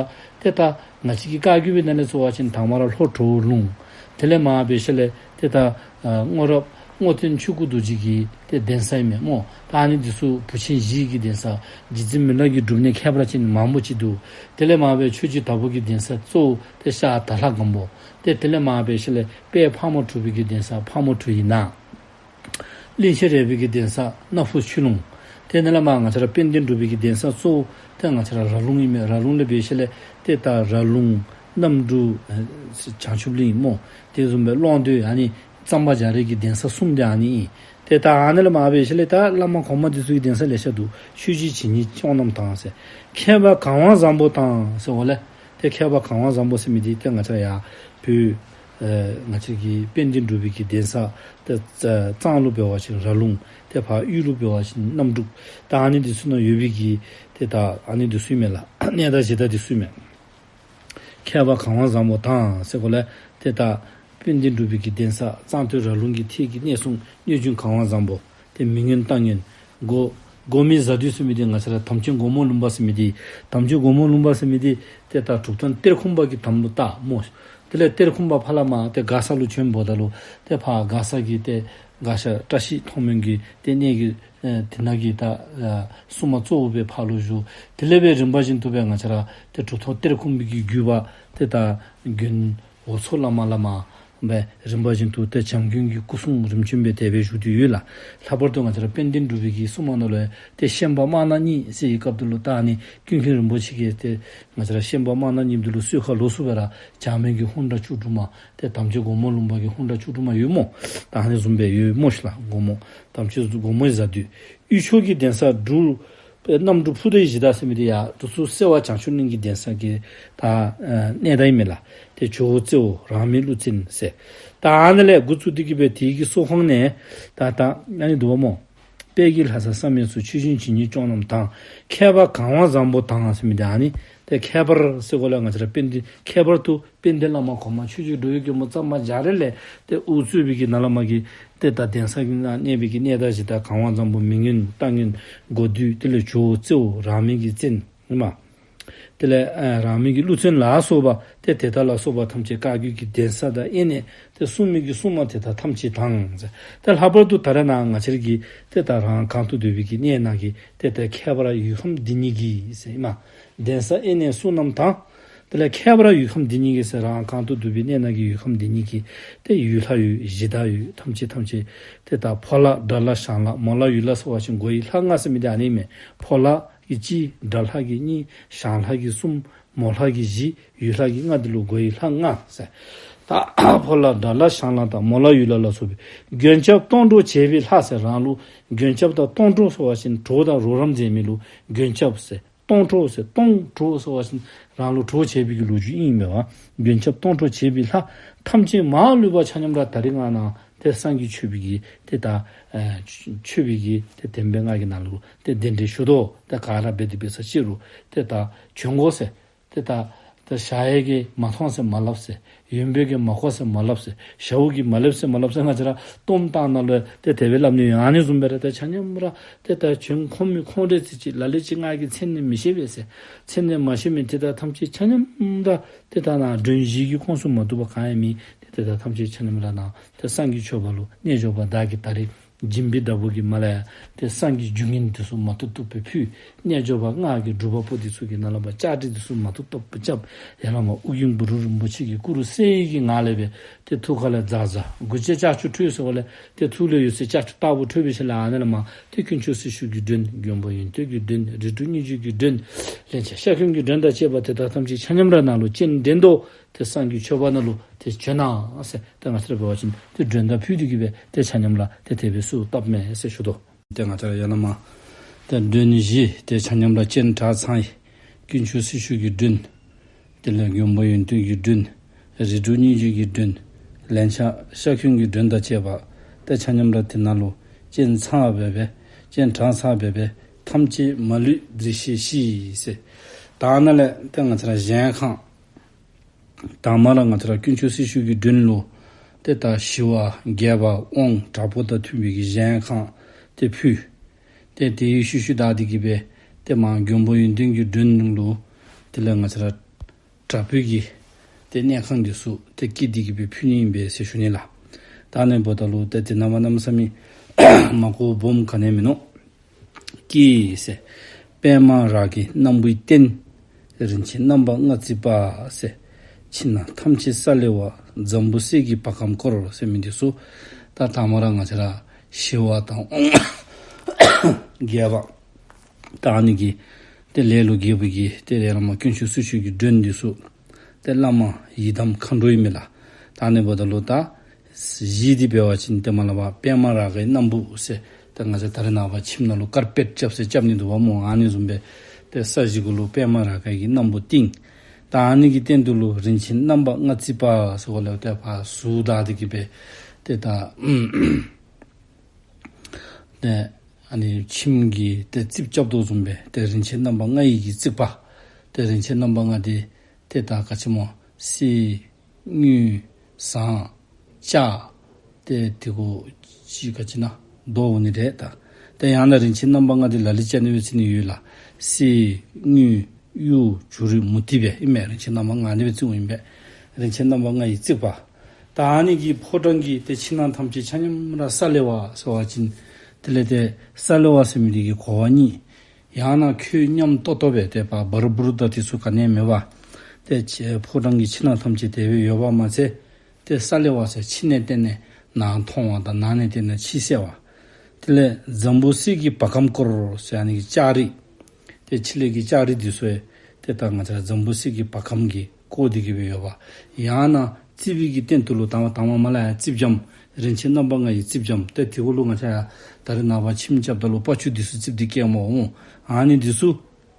ཏེ་ད་ང་བཅས་ཀྱི་བཀའ་བརྒྱུད་པའི་ནང་ལས་ཟེར་བ་ཅིན་དང་པ་ར་ལྷོ་གྲོ་བོ་ལུང་། དེ་ལས་མར་འབད་ཞིནམ་ལས་ཏེ་ད་ཨ་རྔོག་རབས་རྔོག་སྟོན་ཆོས་སྐུ་རྡོ་རྗེ་གི་ཏེ་གདན་ས་ཨིན་མས་སྨོ། ད་ཨ་ནི་འདི་ཚུ་བུ་ཆེན་བཞི་གི་གདན་ས། རྗེ་བཙུན་མི་ལ་གི་སྒྲུབ་གནས་ཁྱད་པར་ཅན་མང་པོ་ཅིག་འདུག། དེ་ལས་མར་འབད་ཆོས་རྗེ་དྭགས་པོ་གི་གདན་ས་གཙོ་བོ་ཏེ་ཤར་དྭགས་ལྷ་སྒམ་པོ། ཏེ་དེ་ལས་མར་འབད་ཞིནམ་ལས་དཔལ་ཕག་མོ་གྲུ་པའི་གི་གདན་ས་ཕག་མོ་གྲུ་ཡི་ནང་། གླིང་ཆེན་རས་པའི་གི་གདན་ས་སྣ་ཕུ་ཆོས་ལུང་། དེ་ནང་ལས་མར་ང་བཅས་ར་དཔལ་ལྡན་འབྲུག་པའི་གི་གདན་ས་གཙོ་བོ་ཏེ་ང་བཅས་ར་ར་ལུང་ཨིན་མས། ར་ལུང་ལས་འབད་ཞིནམ་ལས་ཏེ་ད་ར་ལུང་གནམ་འབྲུག་ཨེ་བྱང་ཆུབ་གླིང་སྨོ། དེ་བཟུམ་སྦེ་ཀློང་རྡོལ་ཨ་ནི་གཙང་པ་རྒྱ་རས་ཀྱི་གདན་ས་གསུམ་དེ་ཨ་ནི་ཨིན། ཏེ་ད་ཨ་ནི་ལས་མར་འབད་ཞིནམ་ལས་ད་བླ་མ་གོང་མ་འདི་ཚུ་གི་གདན་ས་ལེ་ཤ་འདུག། ཆོས་རྗེ་ཇི་སྙེད་སྐྱོང་རྣམས་དང་ཟེར། མཁས་པ་གང་བ་བཟང་པོ་དང་ཟེར་བ་ལས་ཏེ་མཁས་པ་གང་བ་བཟང་པོ་ཟེར་མི་འདི་ཏེ་ང་བཅས་ར་ཡར་བོད་ ཨེ་ང་བཅས་ཀྱི་དཔལ་ལྡན་འབྲུག་པའི་གི་གདན་ས་ཏེ་གཙང་ལུ་འབད་བ་ཅིན་ར་ལུང་། ཏེ་ཕར་དབུས་ལུ་འབད་བ་ཅིན་གནམ་འབྲུག། ད་ཨ་ནི་འདི་ཚུ་ནང་ཡོད་པའི་གི་ཏེ་ད་ཨ་ནི་འདི་ཚུ་ཨིན་མས་ལགས། གནས་བདག་གཞི་བདག་འདི་ཚུ་ཨིན་མས། ཁྱད་པར་གང་བ་བཟང་པོ་དང་ཟེར་གོ་ལས་ཏེ་ད་དཔལ་ལྡན་འབྲུག་པའི་གི་གདན་ས་གཙང་སྟོད་ར་ལུང་གི་ཐད་ཀྱི་གནས་སྲུང་གནོད་སྦྱིན་གང་བ་བཟང་པོ། ཏེ་མི་མངོན་རྟ་མངོན། སྒོ་སྒོ་མོའི་གཟའ་བདུད་ཟེར་མི་འདི་ང་བཅས་ར་དམ་ཅན་སྒོ་མོ་ལུང་པ་ཟེར་མི་འདི། དམ་ཅན་སྒོ་མོ་ལུང་པ་ཟེར་མི་འདི་ཏེ་ད་གྲུབ་ཐོབ་གཏེར་ཁུང་པ་གི་དམ་ལུ་བཏགས་སྨོ། དེ་ལས་གཏེར་ཁུང་པ་ཕར་ལས་མར་ཏེ་མགར་ས་ལུ་བྱོན་འབདཝ་ད་ལུ་ཏེ་ཕར་མགར་ས་གི་ཏེ་མགར་ཤ་བཀྲ་ཤིས་མཐོང་སྨོན་གྱི་ཏེ་གནས་ཀྱི་ཨེ་དེ་ནང་གི་ད་ཨེ་སྲུང་མ་གཙོ་བོ་སྦེ་ཕར་ལུ་བཞུགས། དེ་ལས་སྦེ་རིམ་པ་བཞིན་དུ་སྦེ་ང་བཅས་ར་ཏེ་གྲུབ་ཐོབ་གཏེར་ཁུང་པའི་གི་བརྒྱུད་པ་ཏེ་ད་མགོན་འོ་མཚོ་བླ་མ་ལས་མར་སྦེ་རིམ་པ་བཞིན་དུ་ཏེ་བྱམས་མགོན་གྱི་སྐུ་གསུང་རིམ་བྱོན་སྦེ་དེ་སྦེ་བཞུགས་ཏེ་ཡོད་ལགས། ལྷག་པར་དུ་ང་བཅས་ར་དཔལ་ལྡན་འབྲུག་པའི་གི་སྲུང་མ་ནང་ལུ་ཡང་ཏེ་ཤན་པ་དམར་ནག་གཉིས་ཟེར་བའི་སྐབས་དེ་ལུ་ད་ཨ་ནི་ཀུན་མཁྱེན་རིན་པོ་ཆེ་གིས་ཏེ་ང་བཅས་ར་ཤན་པ་དམར་ནག་གཉིས་དེ་ལུ་གསོལ་ཁ་ལོགས་སུ་སྦེ་ར་བྱམས་མགོན་གྱི་ཧཱུྃ་སྒྲ་བཅུ་དྲུག་མ་ཏེ་དམ་ཅན་སྒོ་མོ་ལུང་པ་གི་ཧཱུྃ་སྒྲ་བཅུ་དྲུག་མ་ཡོད་སྨོ། ད་ཨ་ནི་བཟུམ་སྦེ་ཡོད་སྨོ་ཤིག་ལགས། སྒོ་མོ་དམ་ཅན་སྒོ་མོའི་གཟའ་བདུད། དབུས་ཕྱོགས་ཀྱི་གདན་ས་འབྲུག་གནམ་འབྲུག་ཕུ་དའི་གཞི་བདག་ཟེར་མི་འདི་ཡང་འབྲུག་སུ་སེ་བ་བྱང་ཆུབ་གླིང་གི་གདན་ས་གི་ད་ཨ་གནས་བདག་ཨིན་མས་ལགས། ཏེ་ཇོ་བོ་རྩེའོ་རང་མི་ཀླུ་བཙན་ཟེར། ད་ཨ་ནི་ལས་འགོ་བཙུགས་ཏེ་གི་སྦེ་དེ་གི་སོ་ཁོངས་ནས་ད་ད་ཨ་ནི་འདུག་པ་སྨོ། དཔལ་གྱི་ལྷ་ས་བསམ་ཡས་སུ། ཆོས་སྦྱིན་ཇི་སྙེད་སྐྱོང་རྣམས་དང་། ཁྱད་པར་གང་བ་བཟང་པོ་དང་ཟེར་མི་འདི་ཨ་ནི། ཏེ་ཁྱད་པར་ཟེར་གོ་ལས་ང་བཅས་ར་དཔལ་ལྡན་ཁྱད་པར་དུ་དཔལ་ལྡན་བླ་མ་གོང་མ་ཆོས་རྗེ་འགྲོ་བའི་མགོན་པོ་གཙང་པ་རྒྱ་རས་ལས་ཏེ་དབུ་གཙོས་པའི་གི་ནཱ་ལས་མར་གྱི་ཏེ་ད་གདན་ས་གི་ནང་གནས་པའི་གི་གནས་བདག་གཞི་བདག་གང་བ་བཟང་པོ་མི་མངོན་རྟ་མངོན་སྒོ་བདུད། དེ་ལས་ཇོ་བོ་རྩེའོ་རང་མི་གི་བཙན་ཨིན་མས། དེ་ལས་ཨ་རང་མི་གི་ཀླུ་བཙན་ལ་སོགས་པ་ཏེ་དེ་དག་ལ་སོགས་པ་ཐམས་ཅད་བཀའ་བརྒྱུད་ཀྱི་གདན་ས་དང་དབེན་གནས་ཏེ་སྲུང་མི་གི་སྲུང་མ་དེ་དག་ཐམས་ཅད་དང་ཟེར། ཏེ་ལྷག་པར་དུ་ད་རེས་ནངས་ང་བཅས་ར་གི་ཏེ་ད་རང་གང་དུ་འདུག་པའི་གི་གནས་ནང་གི་ཏེ་ད་ཁྱད་པར་ཡུལ་ཁམས་འདི་ཉིད་ཀྱི་ཟེར་ཨིན་མས། གདན་ས་དབེན་གནས་སྲུང་རྣམས་དང་། དེ་ལས་ཁྱད་པར་ཡུལ་ཁམས་འདི་ཉིད་ཀྱི་ཟེར་རང་གང་དུ་འདུག་པའི་གནས་ནང་གི་ཡུལ་ཁམས་འདི་ཉིད་ཀྱི་ཏེ་ཡུལ་ལྷ་ཡུལ་གཞི་བདག་ཡུལ་ཐམས་ཅད་ཐམས་ཅད་ཏེ་ད་ཕོ་ལྷ་དགྲ་ལྷ་ཞང་ལྷ་མོ་ལྷ་ཡུལ་ལྷ་ཟེར་བ་ཅིན་སྒོ་ཡི་ལྷ་ལྔ་ཟེར་མི་འདི་ཨ་ནི་ཨིན་མས། ཕོ་ལྷ་གི་གཅིག། དགྲ་ལྷ་གི་གཉིས། ཞང་ལྷ་གི་གསུམ། མོ་ལྷ་གི་བཞི། ཡུལ་ལྷ་གི་ལྔ་འདི་ལུ་སྒོ་ཡི་ལྷ་ལྔ་ཟེར། ད་ཕོ་ལྷ་དགྲ་ལྷ་ཞང་ལྷ་དང་མོ་ལྷ་ཡུལ་ལྷ་ལ་སོགས་པའི་མགོན་སྐྱབས་སྡོང་གྲོགས་བྱེད་པའི་ལྷ་ཟེར་རང་ལུ་མགོན་སྐྱབས་དང་སྡོང་གྲོགས་ཟེར་བ་ཅིན་གྲོགས་དང་རོགས་རམ་མཛད་མི་ལུ་མགོན་སྐྱབས་ཟེར། སྡོང་གྲོགས་ཟེར་སྡོང་གྲོགས་ཟེར་བ་ཅིན་རང་ལུ་གྲོགས་བྱེད་པའི་གི་ལོ་རྒྱུས་ཨིན་མས་པ། མགོན་སྐྱབས་སྡོང་གྲོགས་བྱེད་པའི་ལྷ་ཐམས་ཅད་མ་ལུས་པ་ཆ་མཉམ་ར་ད་རིས་ནངས་ནང་ཏེ་སངས་རྒྱས་ཆོས་པའི་གི་ཏེ་ད་ཨེ་ཆོས་པའི་གི་ཏེ་བསྟན་པའི་སྔགས་ཀྱི་ནང་ལུ་ཏེ་གདན་འདྲེན་ཞུ་དོ། ཏེ་ག་ར་འབད་དེ་འབད་ས་ཅིག་རུང་ཏེ་ད་བྱོན་དགོ་ཟེར། ཏེ་ད་ད་ཞ་ཡིས་མ་མཐོང་ཟེར་མ་སླབ་ཟེར། ཡོན་པོ་གིས་མ་གོ་ཟེར་མ་སླབ་ཟེར། ཞ་བོ་གིས་མ་སླེབས་ཟེར་མ་སླབ་ཟེར། ང་བཅས་ར་གཏམ་བཏང་ནང་ལུ་ཏེ་དེ་སྦེ་སླབ་ནི་ཡོད། ཨ་ནི་བཟུམ་སྦེ་ར་ཏེ་ཆ་མཉམ་ར་ཏེ་ད་བྱོན་ཁོམ་མི་ཁོང་རེ་ཚེ་གཅིག་ལ་ལུ་ཅིག་ང་གིས་མཚན་ནི་མི་ཤེས་པས་ཟེར། མཚན་ནི་མ་ཤེས་མི་དེ་དག་ཐམས་ཅད་ཆ་མཉམ་ར་ཏེ་ད་ནཱ་མགྲོན་བཞི་གི་ཁོངས་སུ་མ་གཏོགས་པ་གང་ཡང་མེད། ཏེ་དེ་དག་ཐམས་ཅད་ཆ་མཉམ་ར་ནཱ་ཏེ་སངས་རྒྱས་ཆོས་པ་ལུ་རྣལ་འབྱོར་པ་བདག་གིས་ད་རེས་སྦྱིན་པའི་བདག་པོ་གི་མ་ལ་ཡ་ཏེ་སངས་རྒྱས་རྒྱུ་ངན་དེ་ཚུ་མ་ཐུབ་ཐུབ་སྦེ་ཕུལ། རྣལ་འབྱོར་པ་སྔགས་ཀྱི་སྒྲུབ་པ་པོ་དེ་ཚུ་གིས་ནཱ་ལས་ཕར་བཅའ་སྒྲིག་དེ་ཚུ་མ་ཐུབ་ཐུབ་སྦེ་རྐྱབ། ཡར་ལས་མར་ཨོ་རྒྱན་གུ་རུ་རིན་པོ་ཆེ་གི་སྐུ་རུ་གསལ་བའི་གི་ངང་ལས་སྦེ་ཏེ་ཐུགས་ཁ་ལས་ཛ་ཛ་མགུ་བཅད་ལྕགས་ཀྱུ་འཁྲུགས་ཟེར་བ་ལས་ཏེ་ཐུགས་ལས་འོད་ཟེར་ལྕགས་ཀྱུ་ལྟ་བུ་འཕྲོས་པའི་ཤུལ་ལས་ཨ་ནཱ་ལས་མར་ཏེ་དཀོན་མཆོག་སྲི་ཞུ་གི་མགྲོན། མགོན་པོ་ཡོན་ཏན་གྱི་མགྲོན། རིགས་དྲུག་སྙིང་རྗེ་གི་མགྲོན། ལན་ཆགས་ཤ་འཁོན་གྱི་མགྲོན་དང་བཅས་པ་དེ་དག་ཐམས་ཅད་ཆ་མཉམ་ར་ནཱ་ལུ་སྤྱན་འདྲེན་དོ། ཏེ་སངས་རྒྱས་ཆོས་པ་ནཱ་ལུ་ཏེ་བྱོན་གནང་ཟེར་ཏེ་ང་བཅས་ར་འབད་བ་ཅིན་ཏེ་མགྲོན་དང་ཕུལ་ཏེ་གི་སྦེ་ཏེ་ཆ་མཉམ་ར་ཏེ་དེ་སྦེ་གསོལཝ་བཏབ་མས་ཟེར་ཞུ་དོ། ཏེ་ང་བཅས་ར་ཡར་ལས་མར་ཏེ་མགྲོན་བཞི་ཏེ་ཆ་མཉམ་ར་སྤྱན་དྲངས་ཚར་ཡི། དཀོན་མཆོག་སྲི་ཞུ་གི་མགྲོན། དེ་ལས་མགོན་པོ་ཡོན་ཏན་གྱི་མགྲོན། རིགས་དྲུག་སྙིང་རྗེ་གི་མགྲོན། ལན་ཆགས་ཤ་འཁོན་གྱི་མགྲོན་དང་བཅས་པ་ཏེ་ཆ་མཉམ་ར་དེ་ནང་ལུ་སྤྱན་ཚར་བ་སྦེ་སྤྱན་དྲངས་ཚར་བ་སྦེ་ཐམས་ཅད་མ་ལུས་འདིར་གཤེགས་ཤིག་ཟེར། ད་ནཱ་ལས་ཏེ་ང་བཅས་ར་གཞལ་ཁང་དང་པ་ར་ང་བཅས་ར་དཀོན་མཆོག་སྲི་ཞུ་གི་མགྲོན་ལུ་ཏེ་ད་ཞི་བ་རྒྱས་པ་དབང་དྲག་པོ་དང་མཐུན་པའི་གི་གཞལ་ཁང་ཏེ་ཕུལ། ཏེ་དེའི་ཤུལ་ཤུལ་བདའ་སྟེ་གི་སྦེ་ཏེ་མར་མགོན་པོ་ཡོན་ཏན་གྱི་མགྲོན་ལུ་དེ་ལས་ང་བཅས་ར་དྲག་པོའི་གི་ཏེ་གནས་ཁང་འདི་ཚུ་ཏེ་བསྐྱེད་དེ་གི་སྦེ་ཕུལ་ནི་ཨིན་པས་ཟེར་ཞུ་ནི་ལགས། ད་ཨ་ནི་འབདཝ་ད་ལུ་ཏེ་དེ་ནང་མ་གནམ་མེད་ས་མེད་མ་གོ་སྦོམ་ག་ནི་མིན་ནུག། ཀྱེ་ཟེར། པདྨ་རཱ་གའི་སྣམ་བུའི་སྟེང་། རིན་ཆེན་རྣམ་པ་ལྔ་བརྩིགས་པ་ཟེར། ཕྱི་ནང་ཐམས་ཅད་ས་ལེ་བ། འཛམ་བུ་གསེར་གྱི་བ་གམ་བསྐོར་ཟེར་མི་འདི་ཚུ་ད་དང་པ་ར་ང་བཅས་ར་ཞི་བ་དང་དབང་རྒྱས་པ་ད་ཨ་ནི་གི་ཏེ་ལས་ལུ་དགྱེས་པའི་གི་ཏེ་ཡར་ལས་མར་དཀོན་མཆོག་སྲི་ཞུ་གི་མགྲོན་འདི་ཚུ་ཏེ་བླ་མ་ཡི་དམ་མཁའ་འགྲོ་ཨིན་མས་ལགས། ད་ཨ་ནི་འབདཝ་ད་ལུ་ད་གཞི་འདི་འབད་བ་ཅིན་ཏེ་མར་ལས་ཕར་པདྨ་རཱ་གའི་སྣམ་བུ་ཟེར་ཏེ་ང་བཅས་ད་རེས་ནངས་པ་ཁྱིམ་ནང་ལུ་ཀར་པེཊ་རྐྱབ་ཟེར་རྐྱབ་ནི་འདུག་པ་སྨོ། ཨ་ནི་བཟུམ་སྦེ་ཏེ་ས་གཞི་གུ་ལུ་པདྨ་རཱ་ག་གི་སྣམ་བུ་བཏིང་། ད་ཨ་ནི་གི་སྟེང་དུ་ལུ་རིན་ཆེན་རྣམ་པ་ལྔ་བརྩིགས་པ་ཟེར་གོ་ལས་ཏེ་ཕར་ཟུར་བདའ་སྟེ་གི་སྦེ་ཏེ་ད་ཏེ་ཨ་ནི་ཁྱིམ་གྱི་ཏེ་རྩིགཔ་རྐྱབ་དོ་བཟུམ་སྦེ་ཏེ་རིན་ཆེན་རྣམ་པ་ལྔ་ཡི་གི་རྩིག་པ། ཏེ་རིན་ཆེན་རྣམ་པ་ལྔ་འདི་ཏེ་ད་ག་ཅི་སྨོ། གསེར་དངུལ་ཟངས་ལྕགས་ཏེ་དེ་གུ་ཅིག་ག་ཅི་ཨིན་ན་རྡོ་འོང་ནི་རེད་ད། ཏེ་ཡང་ན་རིན་ཆེན་རྣམ་པ་ལྔ་འདི་ལ་ལུ་ཅིག་ཨ་ནི་སྦེ་རྩི་ནི་ཡོད་ལགས། གསེར་དངུལ་གཡུ་བྱུ་རུ་མུ་ཏིག་སྦེ་ཨིན་མས། རིན་ཆེན་རྣམ་པ་ལྔ་ཨ་ནི་སྦེ་རྩིཝ་ཨིན་པས། རིན་ཆེན་རྣམ་པ་ལྔ་ཡི་རྩིག་པ། ད་ཨ་ནི་གི་ཕོ་བྲང་གི་ཏེ་ཕྱི་ནང་ཐམས་ཅད་ཆ་མཉམ་ར་ས་ལེ་བ་ཟེར་བ་ཅིན་དེ་ལས་ཏེ་ས་ལེ་བ་ཟེར་མི་འདི་གི་གོ་བ་གཉིས། ཡང་ན་ཁྱོད་མཉམ་ཏོག་ཏོ་སྦེ་ཏེ་ཕར་འབར་འབུར་དང་དེ་ཚུ་ག་ནི་ཡང་མེད་པར་ཏེ་ཕྱི་ཕོ་བྲང་གི་ཕྱི་ནང་ཐམས་ཅད་དེ་སྦེ་ཡོད་པ་མ་ཚད་ཏེ་ས་ལེ་བ་ཟེར་ཕྱི་ནས་བལྟས་ནས་ནང་མཐོང་བ་དང་ནང་ནས་བལྟས་ནས་ཕྱི་གསལ་བ། དེ་ལས་འཛམ་བུ་གསེར་གྱི་བ་གམ་བསྐོར་ཟེར་ཨ་ནི་གི་ལྕགས་རི་ཏེ་ཕྱི་ལས་ཀྱི་ལྕགས་རི་འདི་ཚུ་ཡང་ཏེ་ད་ང་བཅས་ར་འཛམ་བུ་གསེར་གྱི་བ་གམ་གྱིས་བསྐོར་ཏེ་གི་སྦེ་ཡོད་པ། ཡང་ན་རྩིག་པའི་གི་སྟེང་དུ་ལུ་དང་པ་དང་པ་མར་ལས་ཡར་རྩིགཔ་འཇམ་རིན་ཆེན་རྣམ་པ་ལྔ་ཡི་རྩིགཔ་འཇམ་ཏེ་དེ་གུ་ལུ་ང་བཅས་ཡར་ད་རེས་ནངས་པ་ཁྱིམ་རྐྱབ་ད་ལུ་པ་ཅུ་འདི་ཚུ་རྩིགཔ་འདི་བཀལཝ་སྨོ། ཨ་ནི་འདི་ཚུ་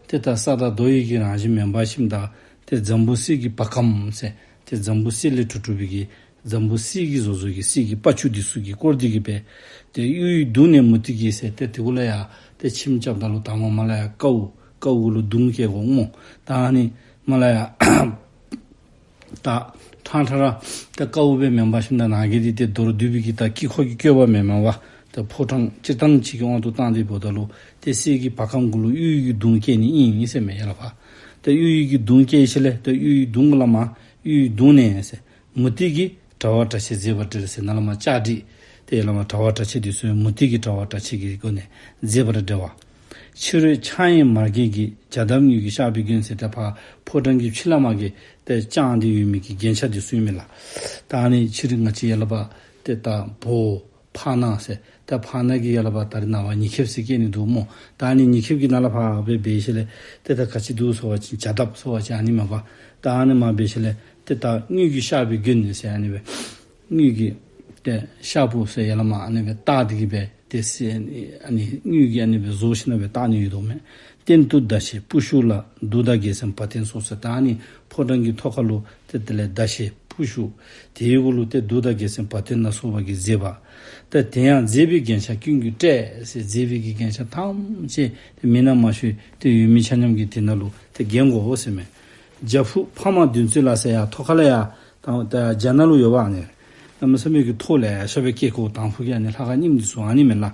ཏེ་ད་ས་དང་རྡོ་ཡི་གི་རང་བཞིན་མེན་པར་ཞིནམ་ད་ཏེ་འཛམ་བུ་གསེར་གྱི་བ་གམ་ཟེར་ཏེ་འཛམ་བུ་གསེར་ལས་གྲུབ་གྲུབ་པའི་གི་འཛམ་བུ་གསེར་གྱིས་བཟོ་བཟོ་གི་གསེར་གྱི་པ་ཅུ་འདི་ཚུ་གིས་བསྐོར་ཏེ་གི་སྦེ་ཏེ་གཡུ་ཡི་གདུང་ནས་མུ་ཏིག་གི་ཟེར་ཏེ་དེ་གུ་ལུ་ཡང་ཏེ་ཁྱིམ་རྐྱབ་ད་ལུ་དང་པ་མར་ལས་ཡར་ཀཝ་ཀཝ་གུ་ལུ་གདུང་བཀལ་དགོ་སྨོ། ད་ཨ་ནི་མར་ལས་ཡར་ད་ཕྲང་ཕྲང་ར་ད་ཀཝ་སྦེ་མེན་པར་ཞིནམ་ད་ནང་གི་འདི་ཏེ་མདོར་བསྡུས་པའི་གི་ད་དཀྱིལ་འཁོར་གྱི་བཀོད་པ་མེན་མས་པ། ད་ཕོ་བྲང་སྤྱིར་བཏང་ཅིག་གི་དབང་དུ་བཏང་སྟེ་འབདཝ་ད་ལུ་ཏེ་གསེར་གྱི་བ་གམ་གུ་ལུ་གཡུ་ཡི་གི་གདུང་བཀལ་ནི་ཨིན་ཟེར་མས་ཡར་ལས་ཕར། ད་གཡུ་ཡི་གི་གདུང་བཀལ་ཞིནམ་ལས་ད་གཡུ་ཡི་གདུང་གུ་ལས་མར་གཡུ་ཡི་གདུང་ནས་ཟེར་མུ་ཏིག་གི་དྲ་བ་དྲ་ཕྱེད་མཛེས་པར་སྤྲས་ཟེར་ནཱ་ལས་མར་ལྕགས་རི་ཏེ་ཡར་ལས་མར་དྲ་བ་དྲ་ཕྱེད་འདི་ཚུ་མུ་ཏིག་གི་དྲ་བ་དྲ་ཕྱེད་ཀྱི་སྒོ་ནས་མཛེས་པར་སྤྲས་པ། ཕྱི་རོལ་ཕྱག་གཡས་མར་གད་ཀྱི་རྒྱ་འདབ་དངུལ་གྱི་ཤར་པའི་མགོན་ཟེར་ཏེ་ཕར་ཕོ་བྲང་གི་ཕྱི་ལས་མར་གི་ཏེ་བརྐྱངས་ཏེ་ཡོད་མི་གི་རྒྱན་ཆ་འདི་ཚུ་ཨིན་མས་ལགས། ད་ཨ་ནི་ཕྱི་རོལ་ང་བཅས་ཡར་ལས་ཕར་ཏེ་ད་བོ་ཕར་ནང་ཟེར་ད་ཕར་ནང་གི་ཡར་ལས་ཕར་ད་རེས་ནངས་པ་ཉི་ཁེབ་ཟེར་བཀལ་ནི་འདུག་སྨོ། ད་ཨ་ནི་ཉི་ཁེབ་ཀྱི་ནང་ལས་ཕར་སྦེ་འབད་ཞིནམ་ལས་ཏེ་ད་ག་ཅི་འདུག་ཟེར་བ་ཅིན་རྒྱ་འདབ་ཟེར་བ་ཅིན་ཨ་ནི་མས་པ། ད་ཨ་ནི་མར་འབད་ཞིནམ་ལས་ཏེ་ད་དངུལ་གྱི་ཤར་པའི་མགོན་ཟེར་ཨ་ནི་སྦེ་དངུལ་གྱི་ཏེ་ཤར་བུ་ཟེར་ཡར་ལས་མར་ཨ་ནི་སྦེ་བཏགས་ཏེ་གི་སྦེ་ཏེ་ཟེར་ཨ་ནི་དངུལ་གྱི་ཨ་ནི་སྦེ་བཟོ་ཞིནམ་སྦེ་བཏགས་ནི་ཡོད་དོ་མས། སྟེང་དུ་ཟླ་ཤེལ་པུ་ཤུ་ལ། གདུགས་དང་རྒྱལ་མཚན་བ་དན་སོགས་ཟེར། ད་ཨ་ནི་ཕོ་བྲང་གི་ཐོག་ཁ་ལུ་ཏེ་དེ་ལས་ཟླ་ཤེལ་པུ་ཤུ་དེའི་གུ་ལུ་ཏེ་གདུགས་དང་རྒྱལ་མཚན་བ་དན་ལ་སོགས་པ་གིས་མཛེས་པ། ཏེ་དེ་ཡང་མཛེས་པའི་རྒྱན་ཆ་ཀུན་གྱིས་སྤྲས་ཟེར་མཛེས་པའི་གི་རྒྱན་ཆ་ཐམས་ཅད་ཏེ་མི་ན་མ་ཤོས་ཏེ་ཡོད་མི་ཆ་མཉམ་གྱིས་དེ་ནང་ལུ་ཏེ་བརྒྱན་དགོ་ཟེར་མས། རྒྱ་ཕུབ་འཕགས་མ་བདུན་བརྩེགས་ལ་ཟེར་ཡར་ཐོག་ཁ་ལས་ཡར་ད་ད་རྒྱ་ནག་ལུ་ཡོད་པ་ཨ་ནི། གནམ་མེད་ས་མེད་ཀྱི་ཐོག་ལེ་ཤ་སྦེ་བཀལ་དགོ། དང་ཕུ་གི་ཨ་ནི་ལྷ་ཁང་རྙིངམ་འདི་ཚུ་ཨ་ནི་མས་ལགས།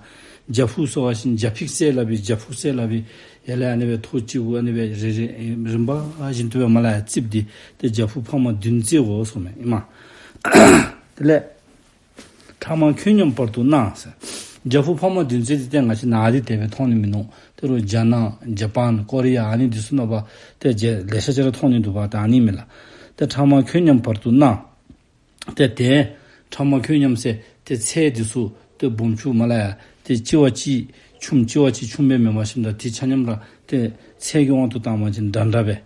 རྒྱ་ཕུབ་ཟེར་བ་ཅིན་རྒྱ་ཕིག་ཟེར་སླབ་པའི་རྒྱ་ཕུབ་ཟེར་སླབ་པའི་ཡར་ལས་ཨ་ནི་སྦེ་ཐོག་གཅིག་གུ་ཨ་ནི་སྦེ་རེ་རེ་རིམ་པ་བཞིན་དུ་སྦེ་མར་ལས་ཡར་བརྩིགས་ཏེ་ཏེ་རྒྱ་ཕུབ་འཕགས་མ་བདུན་བརྩེགས་དགོ་ཟེར་མས་ཨིན་མས། དེ་ལས་ཕྲ་མ་ཁྱོད་མཉམ་བར་དུ་སྣང་ཟེར། རྒྱ་ཕུབ་འཕགས་མ་བདུན་བརྩེགས་འདི་ཏེ་ང་བཅས་ནཱ་འདི་དེ་སྦེ་མཐོང་ནི་མིན་ནུག། དེ་རུ་རྒྱ་ནག་ཇ་པཱན་ཀོ་རི་ཡ་ཨ་ནི་འདི་ཚུ་ནང་པ་ཏེ་རྒྱ་ལེ་ཤ་ཅིག་ར་མཐོང་ནི་འདུག་པ། ད་ཨ་ནི་མས་ལགས། ཏེ་ཕྲ་མ་ཁྱོད་མཉམ་བར་དུ་སྣང་། ཏེ་ཏེ་ཕྲ་མ་ཁྱོད་མཉམ་ཟེར་ཏེ་ཚལ་འདི་ཚུ་ཏེ་སྦོམ་ཆུང་མར་ལས་ཡར་ཏེ་གཅིག་བ་གཅིག་ཆུངམ་གཅིག་བ་གཅིག་ཆུངམ་སྦེ་མེན་པར་ཞིནམ་ད་ཏེ་ཆ་མཉམ་ར་ཏེ་ཚལ་གྱི་དབང་དུ་བཏང་བ་ཅིན་འདྲ་འདྲ་སྦེ་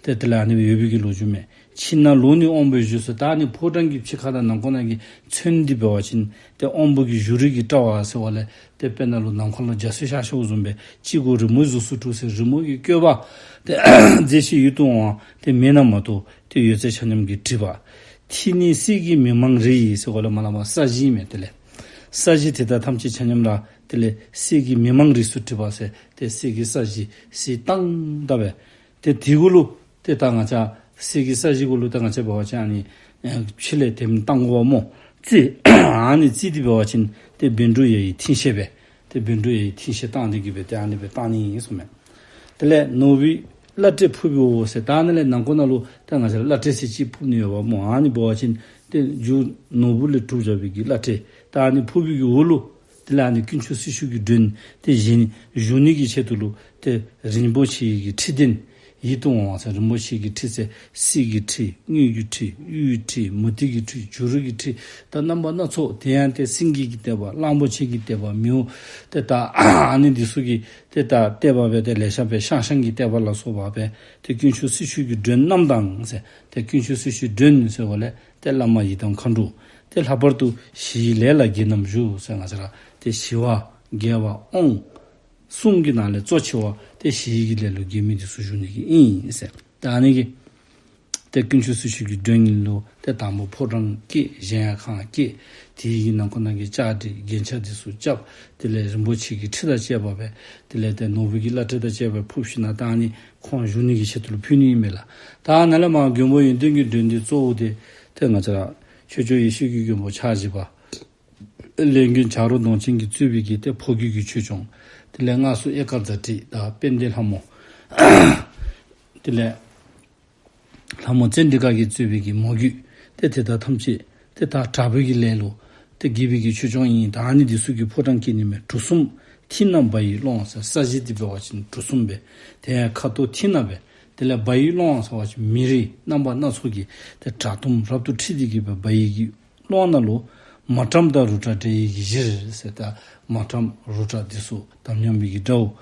ཏེ་དེ་ལས་ཨ་ནི་སྦེ་ཡོད་པའི་གི་ལོ་རྒྱུས་མས། ཕྱི་ནང་ལུགས་ནི་དབང་པོའི་གཞུ་ཟེར། ད་ཨ་ནི་ཕོ་བྲང་གི་ཕྱི་ཁ་དང་ནང་ཁོག་ནང་གི་ཚོན་འདི་འབད་བ་ཅིན་ཏེ་དབང་པོ་གི་གཞུ་རིས་ཀྱི་དྲ་བ་ཟེར་བ་ལས་ཏེ་དཔེར་ན་ལུ་ནམ་མཁའ་ལུ་རྒྱ་མཚོ་ཤར་ཤརཝ་བཟུམ་སྦེ་གཅིག་གུ་རི་མོའི་གཟུགས་སུ་གྲུབ་ཟེར་རི་མོ་གི་བཀོད་པ་ཏེ་མཛེས་ཤིང་ཡིད་དུ་འོང་བ་ཏེ་མེད་ན་མ་གཏོགས་ཏེ་ཡོད་ཚད་ཆ་མཉམ་གྱིས་བྲིས་པ། མཐིལ་ནི་གསེར་གྱི་མི་མང་རིས་ཟེར་གོ་ལས་མར་ལས་མར་ས་གཞི་མས། དེ་ལས་ས་གཞི་དེ་དག་ཐམས་ཅད་ཆ་མཉམ་ལ་དེ་ལས་གསེར་གྱི་མི་མང་རིས་སུ་བྲིས་པ་ཟེར་ཏེ་གསེར་གྱི་ས་གཞི་གསེར་བཏང་ད་སྦེ་ཏེ་དེ་གུ་ལུ་ཏེ་ད་ང་བཅས་གསེར་གྱི་ས་གཞི་གུ་ལུ་ད་ང་བཅས་འབད་བ་ཅིན་ཨ་ནི་ཕྱི་ལས་དེམ་བཏང་དགོ་པ་སྨོ། རྩི་ཨ་ནི་རྩི་འདི་འབད་བ་ཅིན་ཏེ་བཻ་ཌཱུརྱ་ཡི་མཐིང་ཤེལ་སྦེ་ཏེ་བཻ་ཌཱུརྱ་ཡི་མཐིང་ཤེལ་བཏང་སྟེ་གི་སྦེ་ཏེ་ཨ་ནི་སྦེ་བཏང་ནི་ཨིན་གསུངམ་མས། དེ་ལས་ནོར་བུའི་བླ་བྲེ་ཕུབ་པའོ་ཟེར། ད་ཨ་ནི་ལས་ནང་ཁོག་ནང་ལུ་ད་ང་བཅས་ར་བླ་བྲེ་ཟེར་ཅིག་ཕུབ་ནི་ཡོདཔ་སྨོ། ཨ་ནི་འབད་བ་ཅིན་ཏེ་རྒྱུ་ནོར་བུ་ལས་གྲུབ་བཞག་པའི་གི་བླ་བྲེ་ད་ཨ་ནི་ཕུབ་པའི་གི་འོག་ལུ་དེ་ལས་ཨ་ནི་དཀོན་མཆོག་སྲི་ཞུ་གི་མགྲོན་ཏེ་བཞེངས་བཞུགས་ནི་གི་ཆེད་དུ་ལུ་ཏེ་རིན་པོ་ཆེ་གི་ཁྲི་གདན་ཡིད་དུ་འོང་བ་ཟེར། རིན་པོ་ཆེ་གི་ཁྲི་ཟེར་གསེར་གྱི་ཁྲི་དངུལ་གྱི་ཁྲི་གཡུའི་ཁྲི་མུ་ཏིག་གི་ཁྲི་བྱུ་རུ་གི་ཁྲི་ད་རྣམ་པ་སྣ་ཚོགས། དེ་ཡང་ཏེ་སེང་གེ་གི་བཏེགས་པ་གླང་པོ་ཆེ་གི་བཏེགས་པ་མིའུ་ཏེ་ད་ཨ་ནི་འདི་ཚུ་གི་ཏེ་ད་བཏེགས་པ་སྦེ་ཏེ་ལེ་ཤ་སྦེ་ཤང་ཤང་གི་བཏེགས་པ་ལ་སོགས་པ་སྦེ་ཏེ་དཀོན་མཆོག་སྲི་ཞུ་གི་མགྲོན་རྣམས་དང་ཟེར། ཏེ་དཀོན་མཆོག་སྲི་ཞུའི་མགྲོན་ཟེར་བ་ལས་ཏེ་བླ་མ་ཡི་དམ་མཁའ་འགྲོ། ཏེ་ལྷག་པར་དུ་ཞི་བའི་ལས་ལ་དགྱེས་རྣམས་བཞུགས་ཟེར། ང་བཅས་ར་ཏེ་ཞི་བ་དགེ་བ་དབང་གསུམ་གྱི་ནང་ལས་གཙོ་ཆེ་བ་ཏེ་ཞི་བའི་གི་ལས་ལུ་དགྱེས་མི་འདི་ཚུ་བཞུགས་ནི་གི་ཨིན་ཟེར། ད་ཨ་ནི་གི་ ཏེ་དཀོན་མཆོག་སྲི་ཞུ་གི་མགྲོན་གཉེར་ལུ་ཏེ་དང་པ་ཕོ་བྲང་བསྐྱེད། གཞལ་ཡས་ཁང་བསྐྱེད། དེ་གི་ནང་ཁོག་ནང་གི་བཅའ་སྒྲིག་རྒྱན་ཆ་འདི་ཚུ་རྐྱབ། དེ་ལས་རིན་པོ་ཆེ་གི་ཁྲི་དང་བཅས་པ་སྦེ་དེ་ལས་ཏེ་ནོར་བུ་གི་བླ་བྲེ་དང་བཅས་པ་ཕུབ་ཞིནམ་ད་ཨ་ནི་ཁོང་བཞུགས་ནི་གི་ཆེད་དུ་ལུ་ཕུལ་ནི་ཨིན་མས་ལགས། ད་ནཱ་ལས་མར་མགོན་པོ་ཡོན་ཏན་གྱི་མགྲོན་འདི་གཙོ་བོ་འདི་ཏེ་ང་བཅས་ར་ཆོས་སྐྱོང་ཡེ་ཤེས་ཀྱི་མགོན་པོ་ཕྱག་བཞི་པ་ལས་མགོན་བྱ་རོག་གདོང་ཅན་གྱིས་གཙོས་པའི་གི་ཏེ་ཕོ་རྒྱུད་ཀྱི་ཆོས་སྐྱོང་། དེ་ལས་སྔགས་སྲུང་ཨེ་ཀ་ཛ་ཊི་དང་དཔལ་ལྡན་ལྷ་མོ། དེ་ལས་ལྷ་མོ་ཙཎྜི་ཀ་གིས་གཙོས་པའི་གི་མོ་རྒྱུད་ཏེ་དེ་དག་ཐམས་ཅད་ཏེ་ད་དྲག་པོའི་གི་ལས་ལུ་ཏེ་དགྱེས་པའི་གི་ཆོས་སྐྱོང་ཨིན། ད་ཨ་ནི་འདི་ཚུ་གིས་ཕོ་བྲང་བསྐྱེད་ནི་མས། གྲུ་གསུམ་མཐིང་ནག་བ་ཡི་ཀློང་ཟེར་ས་གཞི་འདི་འབད་བ་ཅིན་གྲུ་གསུམ་སྦེ་ཏེ་ཁ་དོག་མཐིང་ནག་སྦེ། དེ་ལས་བ་ཡི་ཀློང་ཟེར་བ་ཅིན་མེ་རི་རྣམ་པ་སྣ་ཚོགས་ཀྱི་ཏེ་དྲག་གཏུམ་རབ་ཏུ་འཁྲིགས་ཏེ་གི་སྦེ་བ་ཡི་གི་ཀློང་ནང་ལུ་མ་ཏྲཾ་དང་རུ་ཏྲ་འདྲེ་ཡི་གི་གཞིར་ཟེར། ད་མ་ཏྲཾ་རུ་ཏྲ་འདི་ཚུ་དམ་ཉམས་པའི་གི་དགྲ་བོ་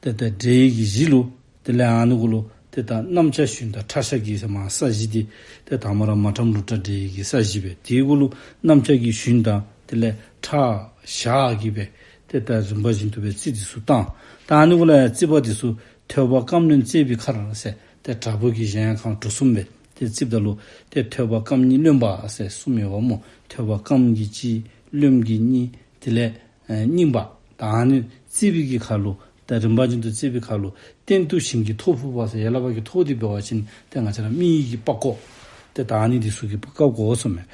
ཏེ་ད་འདྲེ་ཡི་གི་གཞི་ལུ། དེ་ལས་ཨ་ནི་གུ་ལུ་ཏེ་ད་གནམ་ལྕགས་ཞུན་དང་ཁྲག་ཞག་གི་ཟེར་མར་ས་གཞི་འདི་ཏེ་དང་པ་ར་མ་ཏྲཾ་རུ་ཏྲ་འདྲེ་ཡི་གི་ས་གཞི་སྦེ། དེ་གུ་ལུ་གནམ་ལྕགས་ཀྱི་ཞུན་དང་དེ་ལས་ཁྲག་ཞག་གིས་སྦེ་ཏེ་ད་རིམ་པ་བཞིན་དུ་སྦེ་རྩི་འདི་ཚུ་བཏང་། ད་ཨ་ནི་གུ་ལུ་ཡང་རྩིག་པ་འདི་ཚུ་ཐོད་པ་སྐམ་རློན་བརྩེགས་པའི་མཁར་ཟེར་ཏེ་དྲག་པོ་གི་གཞལ་ཡས་ཁང་གྲུ་གསུམ་སྦེ་ཏེ་རྩིགཔ་ད་ལུ་ཏེ་ཐོད་པ་སྐམ་རློན་པ་ཟེར་གསུམ་ཡོདཔ་སྨོ། ཐོད་པ་སྐམ་གྱི་གཅིག་རློན་གྱི་གཉིས་དེ་ལས་ཨེ་རྙིང་པ། ད་ཨ་ནི་རྩིག་པའི་གི་ཁར་ལུ་ད་རིམ་པ་བཞིན་དུ་རྩིག་པའི་ཁར་ལུ་སྟེང་དུ་ཞིང་གི་ཐོག་ཕུབ་པ་ཟེར་ཡར་ལས་ཕར་གྱི་ཐོག་འདི་འབད་བ་ཅིན་ཏེ་ང་བཅས་ར་མི་གི་པགས་ཀོ་ཏེ་ད་ཨ་ནི་འདི་ཚུ་གིས་བཀབ་དགོ་གསུངམ་མས།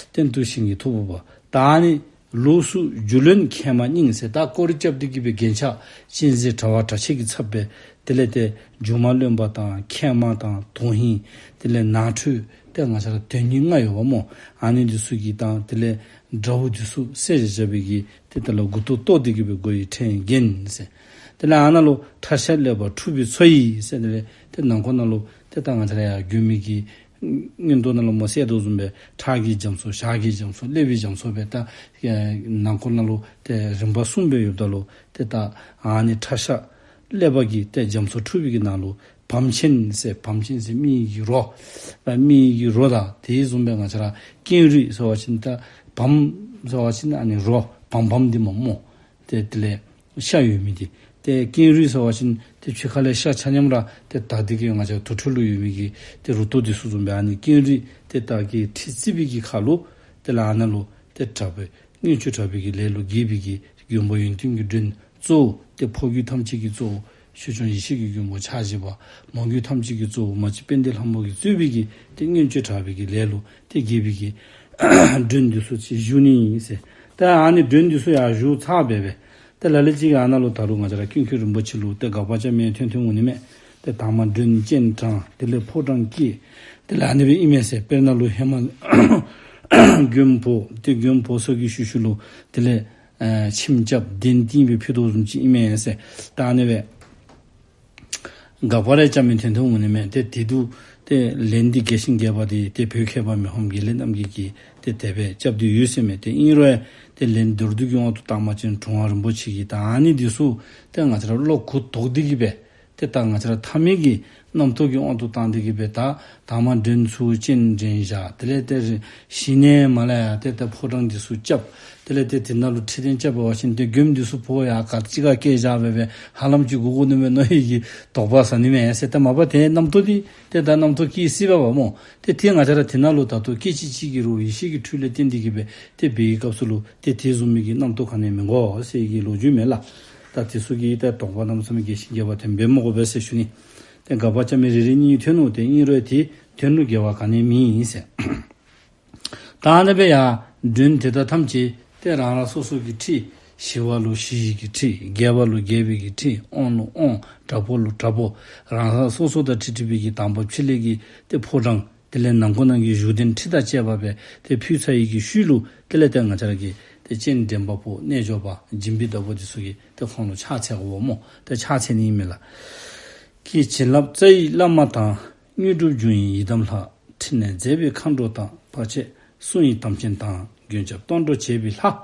སྟེང་དུ་ཞིང་གི་ཐོག་ཕུབ་པ། ད་ཨ་ནི་ལོགས་སུ་རྒྱུ་རློན་མཁལ་མ་རྙིང་ཟེར་ད་སྐོར་ར་རྐྱབ་སྟེ་གི་སྦེ་རྒྱན་ཆ་ཅན་གཟི་དྲ་བ་དྲ་ཕྱེད་ཀྱིས་ཚབ་སྦེ་དེ་ལས་ཏེ་རྒྱུ་མ་རློན་པ་དང་མཁལ་མ་དང་དོན་ཧིང་དེ་ལས་ནང་ཁྲོལ་ཏེ་ང་བཅས་ར་དོན་སྙིང་ལྔ་ཡོདཔ་སྨོ། ཨ་ནི་འདི་ཚུ་གིས་དང་དེ་ལས་དགྲ་བོ་འདི་ཚུ་བསད་བཞག་པའི་གི་ཏེ་ད་ལུ་མགུ་ཏོ་བཏོག་སྟེ་གི་སྦེ་མགོ་ཡི་ཕྲེང་བརྒྱན་ཟེར། དེ་ལས་ཨ་ནཱ་ལུ་ཁྲག་ཞག་ཀླད་པ་འཁྲུགས་པའི་མཚོ་ཡི་ཟེར། དེ་ལས་ཏེ་ནང་ཁོག་ནང་ལུ་ཏེ་ད་ང་བཅས་ར་ཡར་མགོ་མི་གི་མངོན་རྟོགས་ནང་ལུ་མོ་གསལ་དོ་བཟུམ་སྦེ་ཁྲག་གི་རྒྱ་མཚོ་ཞག་གི་རྒྱ་མཚོ་ཀླད་པའི་རྒྱ་མཚོ་སྦེ་ད་ནང་ཁོག་ནང་ལུ་ཏེ་རིམ་པ་གསུམ་སྦེ་ཡོདཔ་ད་ལུ་ཏེ་ད་ཨ་ནི་ཁྲག་ཞག་ཀླད་པ་གི་ཏེ་རྒྱ་མཚོ་འཁྲུགས་པའི་གི་ནང་ལུ་བམ་ཆེན་ཟེར། བམ་ཆེན་ཟེར་མི་གི་རོ། མི་གི་རོ་དང་དེ་བཟུམ་སྦེ་ང་བཅས་ར་ཀེང་རུས་ཟེར་བ་ཅིན་ད་བམ་ཟེར་བ་ཅིན་ཨ་ནི་རོ་བམ་བམ་འདི་མས་སྨོ། ཏེ་དེ་ལས་ཤ་ཡོད་མི་འདི། ཏེ་ཀེང་རུས་ཟེར་བ་ཅིན་ཏེ་ཕྱི་ཁ་ལས་ཤ་ཆ་མཉམ་ར་ཏེ་ད་འདི་གི་ང་བཅས་དུར་ཁྲོད་ལུ་ཡོད་མི་གི་ཏེ་རུ་ཏོ་འདི་ཚུ་བཟུམ་སྦེ་ཨ་ནི་ཀེང་རུས་ཏེ་ད་གི་ཁྲི་རྩིག་པའི་གི་ཁར་ལུ་དེ་ལས་ཨ་ནཱ་ལུ་ཏེ་དྲག་པོའི་མངོན་སྤྱོད་དྲག་པོའི་གི་ལས་ལུ་དགྱེས་པའི་གི་མགོན་པོ་ཡོན་ཏན་གྱི་མགྲོན་གཙོ་བོ་ཏེ་ཕོ་རྒྱུད་ཐམས་ཅད་ཀྱི་གཙོ་བོ་ཆོས་སྐྱོང་ཡེ་ཤེས་ཀྱི་མགོན་པོ་ཕྱག་བཞི་པ། མོ་རྒྱུད་ཐམས་ཅད་ཀྱི་གཙོ་བོ་མ་གཅིག་དཔལ་ལྡན་ལྷ་མོ་གིས་གཙོས་པའི་གི་ཏེ་མངོན་སྤྱོད་དྲག་པོའི་གི་ལས་ལུ་ཏེ་དགྱེས་པའི་གི་མགྲོན་འདི་ཚུ་ཅིག་བཞུགས་ནི་ཨིན་ཟེར། ཏེ་ཨ་ནི་མགྲོན་འདི་ཚུ་ཡར་བཞུགས་ཚར་སྦེ་སྦེ་ཏེ་ལ་ལུ་ཅིག་གིས་ཨ་ནཱ་ལུ་ད་རུང་ང་བཅས་ར་ཀུན་མཁྱེན་རིན་པོ་ཆེ་ལུ་ཏེ་དགག་པ་རྐྱབ་མི་ཐོན་ཐོན་འོང་ནི་མས། ཏེ་དང་པ་མགྲོན་སྤྱན་དྲངས། དེ་ལས་ཕོ་བྲང་བསྐྱེད། དེ་ལས་ཨ་ནི་སྦེ་ཨིན་མས་ཟེར། དཔེར་ན་ལུ་ཧེ་མ་མགོན་པོ་ཏེ་མགོན་པོ་ས་གི་ཤུལ་ཤུལ་ལུ་དེ་ལས་ཨེ་ཁྱིམ་རྐྱབ་གདན་བཏིང་སྦེ་ཕུལ་དོ་བཟུམ་ཅིག་ཨིན་མས་ཟེར། ད་ཨ་ནི་སྦེ་དགག་པ་རེ་རྐྱབ་མི་ཐོན་ཐོན་འོང་ནི་མས། ཏེ་དེ་འདུག་ཏེ་ལན་འདི་རྒྱས་ཤིང་རྒྱས་པ་འདི་ཏེ་བོད་མཁས་པ་མི་ཕམ་དགེ་ལེགས་རྣམ་རྒྱལ་གྱིས་ཏེ་དེ་སྦེ་རྐྱབ་སྟེ་ཡོད་ཟེར་མས། ཏེ་ཨིན་རུང་ཡང་ཏེ་ལན་མདོར་བསྡུས་ཀྱི་དབང་དུ་བཏང་བ་ཅིན་དྲུང་པ་རིན་པོ་ཆེ་གིས་ད་ཨ་ནི་འདི་ཚུ་ཏེ་ང་བཅས་ར་བློ་གུ་དོག་སྟེ་གི་སྦེ་ཏེ་ད་ང་བཅས་ར་ཐ་མལ་གྱི་རྣམ་རྟོག་གི་དབང་དུ་བཏང་སྟེ་གི་སྦེ་ད་དང་པ་མགྲོན་ཚུ་སྤྱན་འདྲེན་བཞག། དེ་ལས་ཏེ་ཞི་གནས་མ་ལ་ཡ་ཏེ་ད་ཕོ་བྲང་འདི་ཚུ་རྐྱབ། དེ་ལས་ཏེ་དེ་ནང་ལུ་ཁྲི་སྟན་རྐྱབ་པ་ཅིན་ཏེ་མགྱོནམ་འདི་ཚུ་ཕོ་ཡར་ག་ཅི་ག་བཀལ་བཞག་སྦེ་སྦེ་ཧ་ལམ་ཅིག་དགོ་དགོ་ནི་མས་མནོ་ཡི་གི་དོགས་པ་ཟ་ནི་མས་ཟེར། ཏེ་མ་པ་ཏེ་རྣམ་རྟོག་འདི་ཏེ་ད་རྣམ་རྟོག་སྐྱེ་སྲིད་པས་པ་སྨོ། ཏེ་ཏེ་ང་བཅས་ར་དེ་ནང་ལུ་ད་ལྟོ་སྐད་ཅིག་གཅིག་གིས་རུང་ཡེ་ཤེས་ཀྱི་འཕྲུལ་ལས་བརྟེན་ཏེ་གི་སྦེ་ཏེ་འབད་བའི་སྐབས་སུ་ལུ་ཏེ་དེ་བཟུམ་མའི་གི་རྣམ་རྟོག་ག་ནི་ཡང་མི་དགོ་ཟེར་གྱི་ལོ་རྒྱུས་མས་ལགས། ད་དེ་ཚུ་གི་ད་དོགས་པ་རྣམ་གསུམ་རྒྱས་ཤིང་རྒྱས་པ་དེ་འབད་མི་དགོ་པས་ཟེར་ཞུ་ནི། ཏེ་དགག་པ་རྐྱབ་མི་རེ་རེ་གཉིས་ཐོན་འོང་། ཏེ་ཨིན་རུང་ཡང་དེ་དོན་ལུ་འགལ་བ་ག་ནི་ཡང་མེད་ཟེར། ད་ཨ་ནི་སྦེ་ཡར་མགྲོན་དེ་དག་ཐམས་ཅད་ཏེ་རང་རང་སོ་སོ་གི་ཁྲི། ཞི་བ་ལུ་ཞི་བའི་གི་ཁྲི། རྒྱས་པ་ལུ་རྒྱས་པའི་གི་ཁྲི། དབང་ལུ་དབང་། དྲག་པོ་ལུ་དྲག་པོ། རང་རང་སོ་སོ་དང་འཁྲིལ་འཁྲིལ་བའི་གི་དང་པ་ཕྱི་ལས་ཀྱི་ཏེ་ཕོ་བྲང་། དེ་ལས་ནང་ཁོག་ནང་གི་བཞུགས་གདན་ཁྲི་དང་བཅས་པ་སྦེ་ཏེ་ཕུལ་ཚར་ཡི་གི་ཤུལ་ལུ་དེ་ལས་ཏེ་ང་བཅས་ར་གི་ཏེ་སྤྱན་འདྲེན་པ་པོ་རྣལ་འབྱོར་པ་སྦྱིན་པའི་བདག་པོ་འདི་ཚུ་གིས་ཏེ་ཁོང་ལུ་ཕྱག་འཚལ་དགོཔ་སྨོ། ཏེ་ཕྱག་འཚལ་ནི་ཨིན་མས་ལགས། ཀྱེ་བྱིན་རླབས་རྩ་བའི་བླ་མ་དང་། དངོས་གྲུབ་འབྱུང་བའི་ཡི་དམ་ལྷ། ཕྲིན་ལས་མཛད་པའི་མཁའ་འགྲོ་དང་། བར་ཆད་སྲུང་བའི་དམ་ཅན་དང་། མགོན་སྐྱབས་སྡོང་གྲོགས་བྱེད་པའི་ལྷ།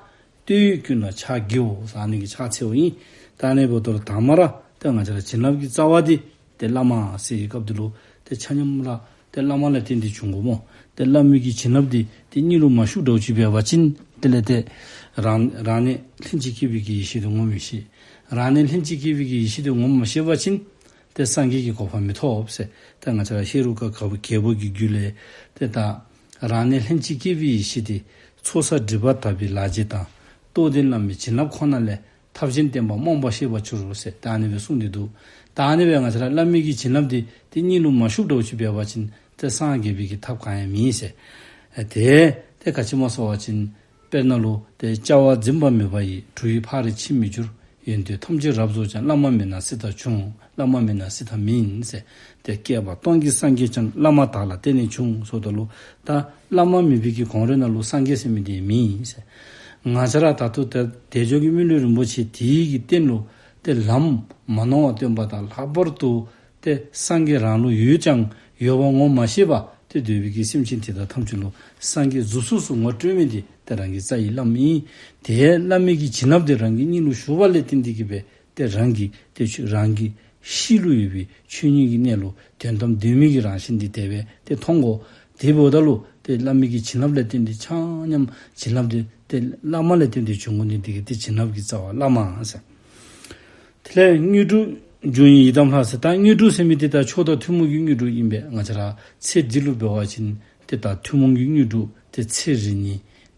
བསྟོད་ཡུལ་ཀུན་ལ་ཕྱག་བགྱིའོ་ཟེར་ཨ་ནི་གི་ཕྱག་འཚལཝ་ཨིན། ད་ཨ་ནི་འབདཝ་ད་ལུ་དང་པ་ར་ཏེ་ང་བཅས་ར་བྱིན་རླབས་ཀྱི་རྩ་བ་འདི་ཏེ་བླ་མ་ཟེར་བའི་སྐབས་འདི་ལུ་ཏེ་ཆ་མཉམ་ར་ཏེ་བླ་མ་ལས་བརྟེན་ཏེ་འབྱུང་དགོཔ་སྨོ། ཏེ་བླ་མའི་གི་བྱིན་རླབས་འདི་ཏེ་གཉིད་ལུ་མ་ཞུགས་འདྲཝ་ཅིག་འབད་བ་ཅིན་དེ་ལས་ཏེ་རང་རང་གནས་ལྷན་ཅིག་སྐྱེས་པའི་གི་ཡེ་ཤེས་འདི་ངོ་མི་ཤེས། རང་གནས་ལྷན་ཅིག་སྐྱེས་པའི་གི་ཡེ་ཤེས་འདི་ངོ་མ་ཤེས་པ་ཅིན་ ཏེ་སངས་རྒྱས་ཀྱི་གོ་འཕང་མི་ཐོབ་ཟེར། ཏེ་ང་བཅས་ར་ཤེས་རབ་ཀ་རྒྱལ་པོ་གི་རྒྱུད་ལས་ཏེ་ད་རང་གནས་ལྷན་ཅིག་སྐྱེས་པའི་ཡེ་ཤེས་དེ། ཚོགས་བསགས་སྒྲིབ་པ་དག་པའི་ལག་རྗེས་དང་། རྟོགས་ལྡན་བླ་མའི་བྱིན་རླབས་ཁོ་ན་ལས། ཐབས་གཞན་བསྟེན་པ་རྨོངས་པ་ཤེས་པར་འགྱུར་ཟེར། ད་ཨ་ནི་སྦེ་གསུངས་ཏེ་འདུག། ད་ཨ་ནི་སྦེ་ང་བཅས་ར་བླ་མའི་གི་བྱིན་རླབས་དེ་ཏེ་སྙིང་ལུ་མ་ཞུགས་འདྲཝ་ཅིག་འབད་བ་ཅིན་ཏེ་སངས་རྒྱས་པའི་གི་ཐབས་གང་ཡང་མེད་ཟེར། ཨ་དེ་ཏེ་ག་ཅི་སྨོ་ཟེར་བ་ཅིན་དཔེར་ན་ལུ་ཏེ་བྱ་བ་འཛིན་པ་མེད་པ་ཡི། གྲུ་ཡི་ཕ་རོལ་ཕྱིན་མི་འགྱུར། ཡོན་ཏན་ཐམས་ཅད་རབ་རྫོགས་ཀྱང་། བླ་མ་མེད་ན་སྲིད་མཐའ་འབྱུང་། བླ་མ་མེད་ན་སྲིད་མཐའ་མིན་ཟེར། ཏེ་བསྐལ་པ་སྟོང་གི་སངས་རྒྱས་ཀྱང་། བླ་མ་དག་ལ་བརྟེན་ནས་བྱུང་ཟེརཝ་ད་ལུ་ད་བླ་མ་མེད་པའི་གི་གོང་རོལ་ནང་ལུ་སངས་རྒྱས་ཟེར་མི་དེ་མེད་ཟེར། ང་བཅས་ར་ད་ལྟོ་ཏེ་དལ་འབྱོར་གྱི་མི་ལུས་རིན་པོ་ཆེ་དེའི་གི་སྟེང་ལུ་ཏེ་ལམ་མ་ནོར་བ་སྟོན་པ་དང་། ལྷག་པར་དུ་ཏེ་སངས་རྒྱས་རང་ལུ་ཡོད་ཀྱང་ཡོད་པ་ངོ་མ་ཤེས་པར་ཏེ་སྡོད་པའི་གི་སེམས་ཅན་དེ་དག་ཐམས་ཅད་ལུ་སངས་རྒྱས་གཟུགས་གཟུགས་སུ་ངོ་སྤྲོད་མི་དེ་ཏེ་རང་གི་རྩ་བའི་བླ་མ་ཨིན། ཏེ་བླ་མའི་གི་བྱིན་རླབས་དེ་རང་གི་སྙིང་ལུ་ཞུགས་པ་ལས་བརྟེན་ཏེ་གི་སྦེ་ཏེ་རང་གི་ཏེ་ཆོས་རང་གི་གཤིས་ལུ་ཡོད་པའི་ཆོས་ཉིད་ཀྱི་གནས་ལུགས་དོན་དམ་དོན་མིན་གྱི་རང་བཞིན་དེ་དེ་སྦེ་ཏེ་མཐོང་དགོ། དེ་འབདཝ་ད་ལུ་ཏེ་བླ་མའི་གི་བྱིན་རླབས་ལས་བརྟེན་ཏེ་ཆ་མཉམ་བྱིན་རླབས་དེ་ཏེ་བླ་མ་ལས་བརྟེན་ཏེ་བྱུང་དགོ་ནི་དེ་གིས་ཏེ་བྱིན་རླབས་ཀྱི་རྩ་བ་བླ་མ་ཟེར། དེ་ལས་དངོས་གྲུབ་འབྱུང་བའི་ཡི་དམ་ལྷ་ཟེར། ད་དངོས་གྲུབ་ཟེར་མི་དེ་ད་མཆོག་དང་ཐུན་མོང་གི་དངོས་གྲུབ་ཨིན་པས། ང་བཅས་ར་ཚེ་འདི་ལུ་འབད་བ་ཅིན་ཏེ་ད་ཐུན་མོང་གི་དངོས་གྲུབ་ཏེ་ཚེ་རིང་ནི་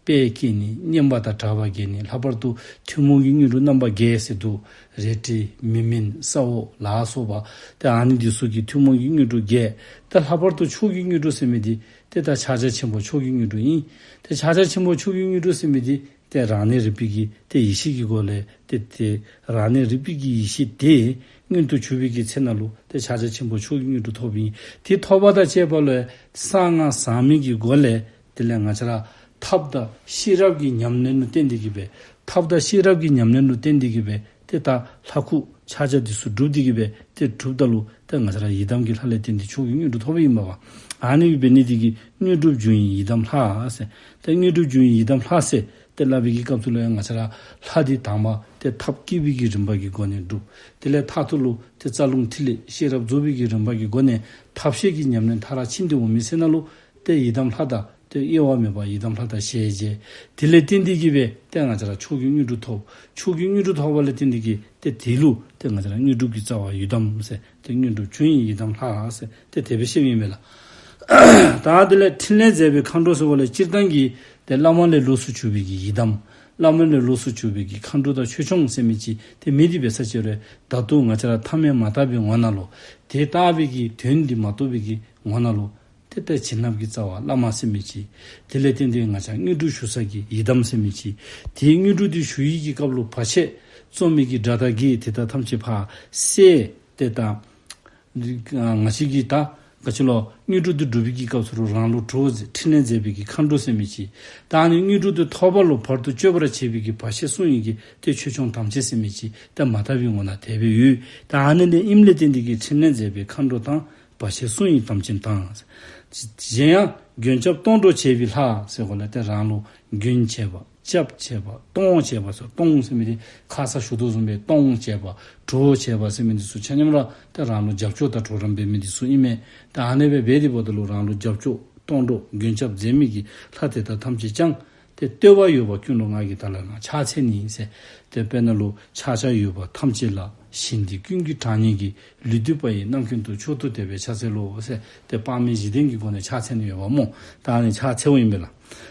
དཔལ་སྐྱེད་ནི་བསྙེན་པ་དང་གྲགས་པ་རྒྱས་ནི། ལྷག་པར་དུ་ཐུན་མོང་གི་དངོས་གྲུབ་རྣམ་པ་བརྒྱད་ཟེར་འདུག། རལ་གྲི་མིག་སྨན་ས་འོག་ལ་སོགས་པ་ཏེ་ཨ་ནི་འདི་ཚུ་གི་ཐུན་མོང་གི་དངོས་གྲུབ་བརྒྱད། ཏེ་ལྷག་པར་དུ་མཆོག་གི་དངོས་གྲུབ་ཟེར་མི་དེ་ཏེ་ད་ཕྱག་རྒྱ་ཆེན་པོ་མཆོག་གི་དངོས་གྲུབ་ཨིན། ཏེ་ཕྱག་རྒྱ་ཆེན་པོ་མཆོག་གི་དངོས་གྲུབ་ཟེར་མི་དེ་ཏེ་རང་གནས་རིག་པའི་གི་ཏེ་ཡེ་ཤེས་ཀྱི་སྒོ་ལས་ཏེ་ཏེ་རང་གནས་རིག་པའི་གི་ཡེ་ཤེས་དེ་མངོན་དུ་གྱུར་པའི་གི་ཚེ་ན་ལུ་ཏེ་ཕྱག་རྒྱ་ཆེན་པོ་མཆོག་གི་དངོས་གྲུབ་ཐོབ་ཨིན། དེ་ཐོབ་པ་དང་བཅས་པ་ལུ་གསང་སྔགས་ཟབ་མོའི་གི་སྒོ་ལས་དེ་ལས་ང་བཅས་ར་ཐབས་དང་ཤེས་རབ་ཀྱི་ཉམས་ལེན་ལུ་བརྟེན་ཏེ་གི་སྦེ་ཐབས་དང་ཤེས་རབ་ཀྱི་ཉམས་ལེན་ལུ་བརྟེན་ཏེ་གི་སྦེ་ཏེ་ད་ལྷ་སྐུ་ཕྱག་རྒྱ་འདི་ཚུ་སྒྲུབ་སྟེ་གི་སྦེ་ཏེ་སྒྲུབ་ད་ལུ་ཏེ་ང་བཅས་ར་ཡི་དམ་གྱི་ལྷ་ལས་བརྟེན་ཏེ་མཆོག་གི་དངོས་གྲུབ་ཐོབ་ཨིན་པས། ཨ་ནི་སྦེ་འབད་ནི་དེ་གིས་དངོས་གྲུབ་འབྱུང་བའི་ཡི་དམ་ལྷ་ཟེར། ཏེ་དངོས་གྲུབ་འབྱུང་བའི་ཡི་དམ་ལྷ་ཟེར་ཏེ་སླབ་པའི་གི་སྐབས་སུ་ལུ་ཡང་ང་བཅས་ར་ལྷ་འདི་དང་པ་ཏེ་ཐབས་བསྐྱེད་པའི་གི་རིམ་པ་གི་སྒོ་ནས་སྒྲུབ། དེ་ལས་མཐའ་མཇུག་ལུ་ཏེ་རྩ་རླུང་ཐིག་ལེ་ཤེས་རབ་རྫོགས་པའི་གི་རིམ་པ་གི་སྒོ་ནས་ཐབས་ཤེས་ཀྱི་ཉམས་ལེན་མཐར་ཕྱིན་ཏེ་འོང་མི་ཚེ་ན་ལུ་ཏེ་ཡི་དམ་ལྷ་དང་ཏེ་དབྱེ་བ་མེད་པར་ཡི་དམ་ལྷ་དང་ཞལ་མཇལ། དེ་ལས་བརྟེན་ཏེ་གི་སྦེ་ཏེ་ང་བཅས་ར་མཆོག་གི་དངོས་གྲུབ་ཐོབ། མཆོག་གི་དངོས་གྲུབ་ཐོབ་པ་ལས་བརྟེན་ཏེ་གི་ཏེ་དེ་ལུ་ཏེ་ང་བཅས་ར་དངོས་གྲུབ་ཀྱི་རྩ་བ་ཡི་དམ་ཟེར་ཏེ་དངོས་གྲུབ་འབྱུང་བའི་ཡི་དམ་ལྷ་ཟེར་ཏེ་དེ་སྦེ་ཞུཝ་ཨིན་མས་ལགས། ད་དེ་ལས་ཕྲིན་ལས་མཛད་པའི་མཁའ་འགྲོ་ཟེརཝ་ལས་སྤྱིར་བཏང་གི་ཏེ་བླ་མ་ལས་ལོགས་སུ་གྱུར་པའི་གི་ཡི་དམ། བླ་མ་ལས་ལོགས་སུ་གྱུར་པའི་གི་མཁའ་འགྲོ་དང་ཆོས་སྐྱོང་ཟེར་མི་ཅིག་ཏེ་མེད་དེ་འབད་ས་ཅིག་རུང་ད་ལྟོ་ང་བཅས་ར་ཐ་མལ་མ་དག་པའི་ངོ་ནང་ལུ་དེ་ལྟ་བུའི་གི་དོན་འདི་མ་རྟོགས་པའི་གི་ངོ་ནང་ལུ་ཏེ་ད་བྱིན་རླབས་ཀྱི་རྩ་བ་བླ་མ་ཟེར་མི་ཅིག། དེ་ལས་བརྟེན་ཏེ་ང་བཅས་དངོས་གྲུབ་ཞུ་ས་གི་ཡི་དམ་ཟེར་མི་ཅིག། དེའི་དངོས་གྲུབ་དེ་ཞུ་བའི་གི་སྐབས་ལུ་བར་ཆད་རྩོམ་མི་གི་དགྲ་དང་བགེགས་དེ་དག་ཐམས་ཅད་ཕར་བསལ། ཏེ་ད་ང་བཅས་ཀྱི་ད་ག་ཅི་ལོ་དངོས་གྲུབ་དེ་སྒྲུབ་པའི་གི་སྐབས་སུ་རང་ལུ་གྲོགས་ཕྲིན་ལས་མཛད་པའི་གི་མཁའ་འགྲོ་ཟེར་མི་ཅིག། ད་ཨ་ནི་དངོས་གྲུབ་དེ་ཐོབ་པ་ལུ་བར་དུ་གཅོད་པར་བྱེད་པའི་གི་བར་ཆད་སྲུང་བའི་གི་ཏེ་ཆོས་སྐྱོང་དམ་ཅན་ཟེར་མི་ཅིག་ཏེ་མ་དག་པའི་ངོ་ནང་དེ་སྦེ་ཡོད། ད་ཨ་ནི་ལས་ཨིནམ་ལས་བརྟེན་ཏེ་གི་ཕྲིན་ལས་མཛད་པའི་མཁའ་འགྲོ་དང་བར་ཆད་སྲུང་བའི་དམ་ཅན་དང་། གཞན་ཡང་མགོན་སྐྱབས་སྡོང་གྲོགས་བྱེད་པའི་ལྷ་ཟེར་གོ་ལས་ཏེ་རང་ལུ་མགོན་བྱེད་པ་སྐྱབས་བྱེད་པ་སྡོང་བྱེད་པ་ཟེར། སྡོང་ཟེར་མི་དེ་ཁ་ཙ་ཞུ་དོ་བཟུམ་སྦེ་སྡོང་བྱེད་པ་གྲོགས་བྱེད་པ་ཟེར་མི་དེ་ཚུ་ཆ་མཉམ་ར་ཏེ་རང་ལུ་རྒྱབ་སྐྱོར་དང་གྲོགས་རམ་འབད་མི་དེ་ཚུ་ཨིན་མས། ཏེ་ཨ་ནི་སྦེ་འབད་དེ་འབདཝ་ད་ལུ་རང་ལུ་རྒྱབ་སྐྱོར་སྡོང་གྲོགས་མགོན་སྐྱབས་མཛད་མི་གི་ལྷ་དེ་དག་ཐམས་ཅད་ཀྱང་ཏེ་བསྟོད་པ་ཡོད་པ་ཀུན་ལུ་ང་གིས་ད་ལས་ཕྱག་འཚལ་ནི་ཟེར། ཏེ་དཔེར་ན་ལུ་ཕྱག་བྱ་ཡོད་པ་ཐམས་ཅད་ལ། ཞིང་འདི་ཀུན་གྱི་གྲགས་སྙན་གྱིས། ལུས་བཏུད་པ་ཡི་རྣམ་ཀུན་ཏུ། མཆོག་ཏུ་དད་པས་ཕྱག་འཚལ་ལོ་ཟེར་ཏེ་དཔག་མེད་བཞི་ལྡན་གྱི་སྒོ་ནས་ཕྱག་འཚལ་ནི་ཡོདཔ་སྨོ། ད་ཨ་ནི་ཕྱག་འཚལཝ་ཨིན་པས་ལགས།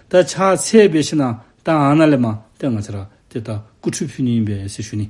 ད་ཕྱག་འཚལ་སྦེ་ཞིནམ་ད་ཨ་ནཱ་ལས་མར་ཏེ་ང་བཅས་ར་ཏེ་ད་སྐུ་ཁྲུས་ཕུལ་ནི་ཨིན་པས་ཟེར་ཞུ་ནི།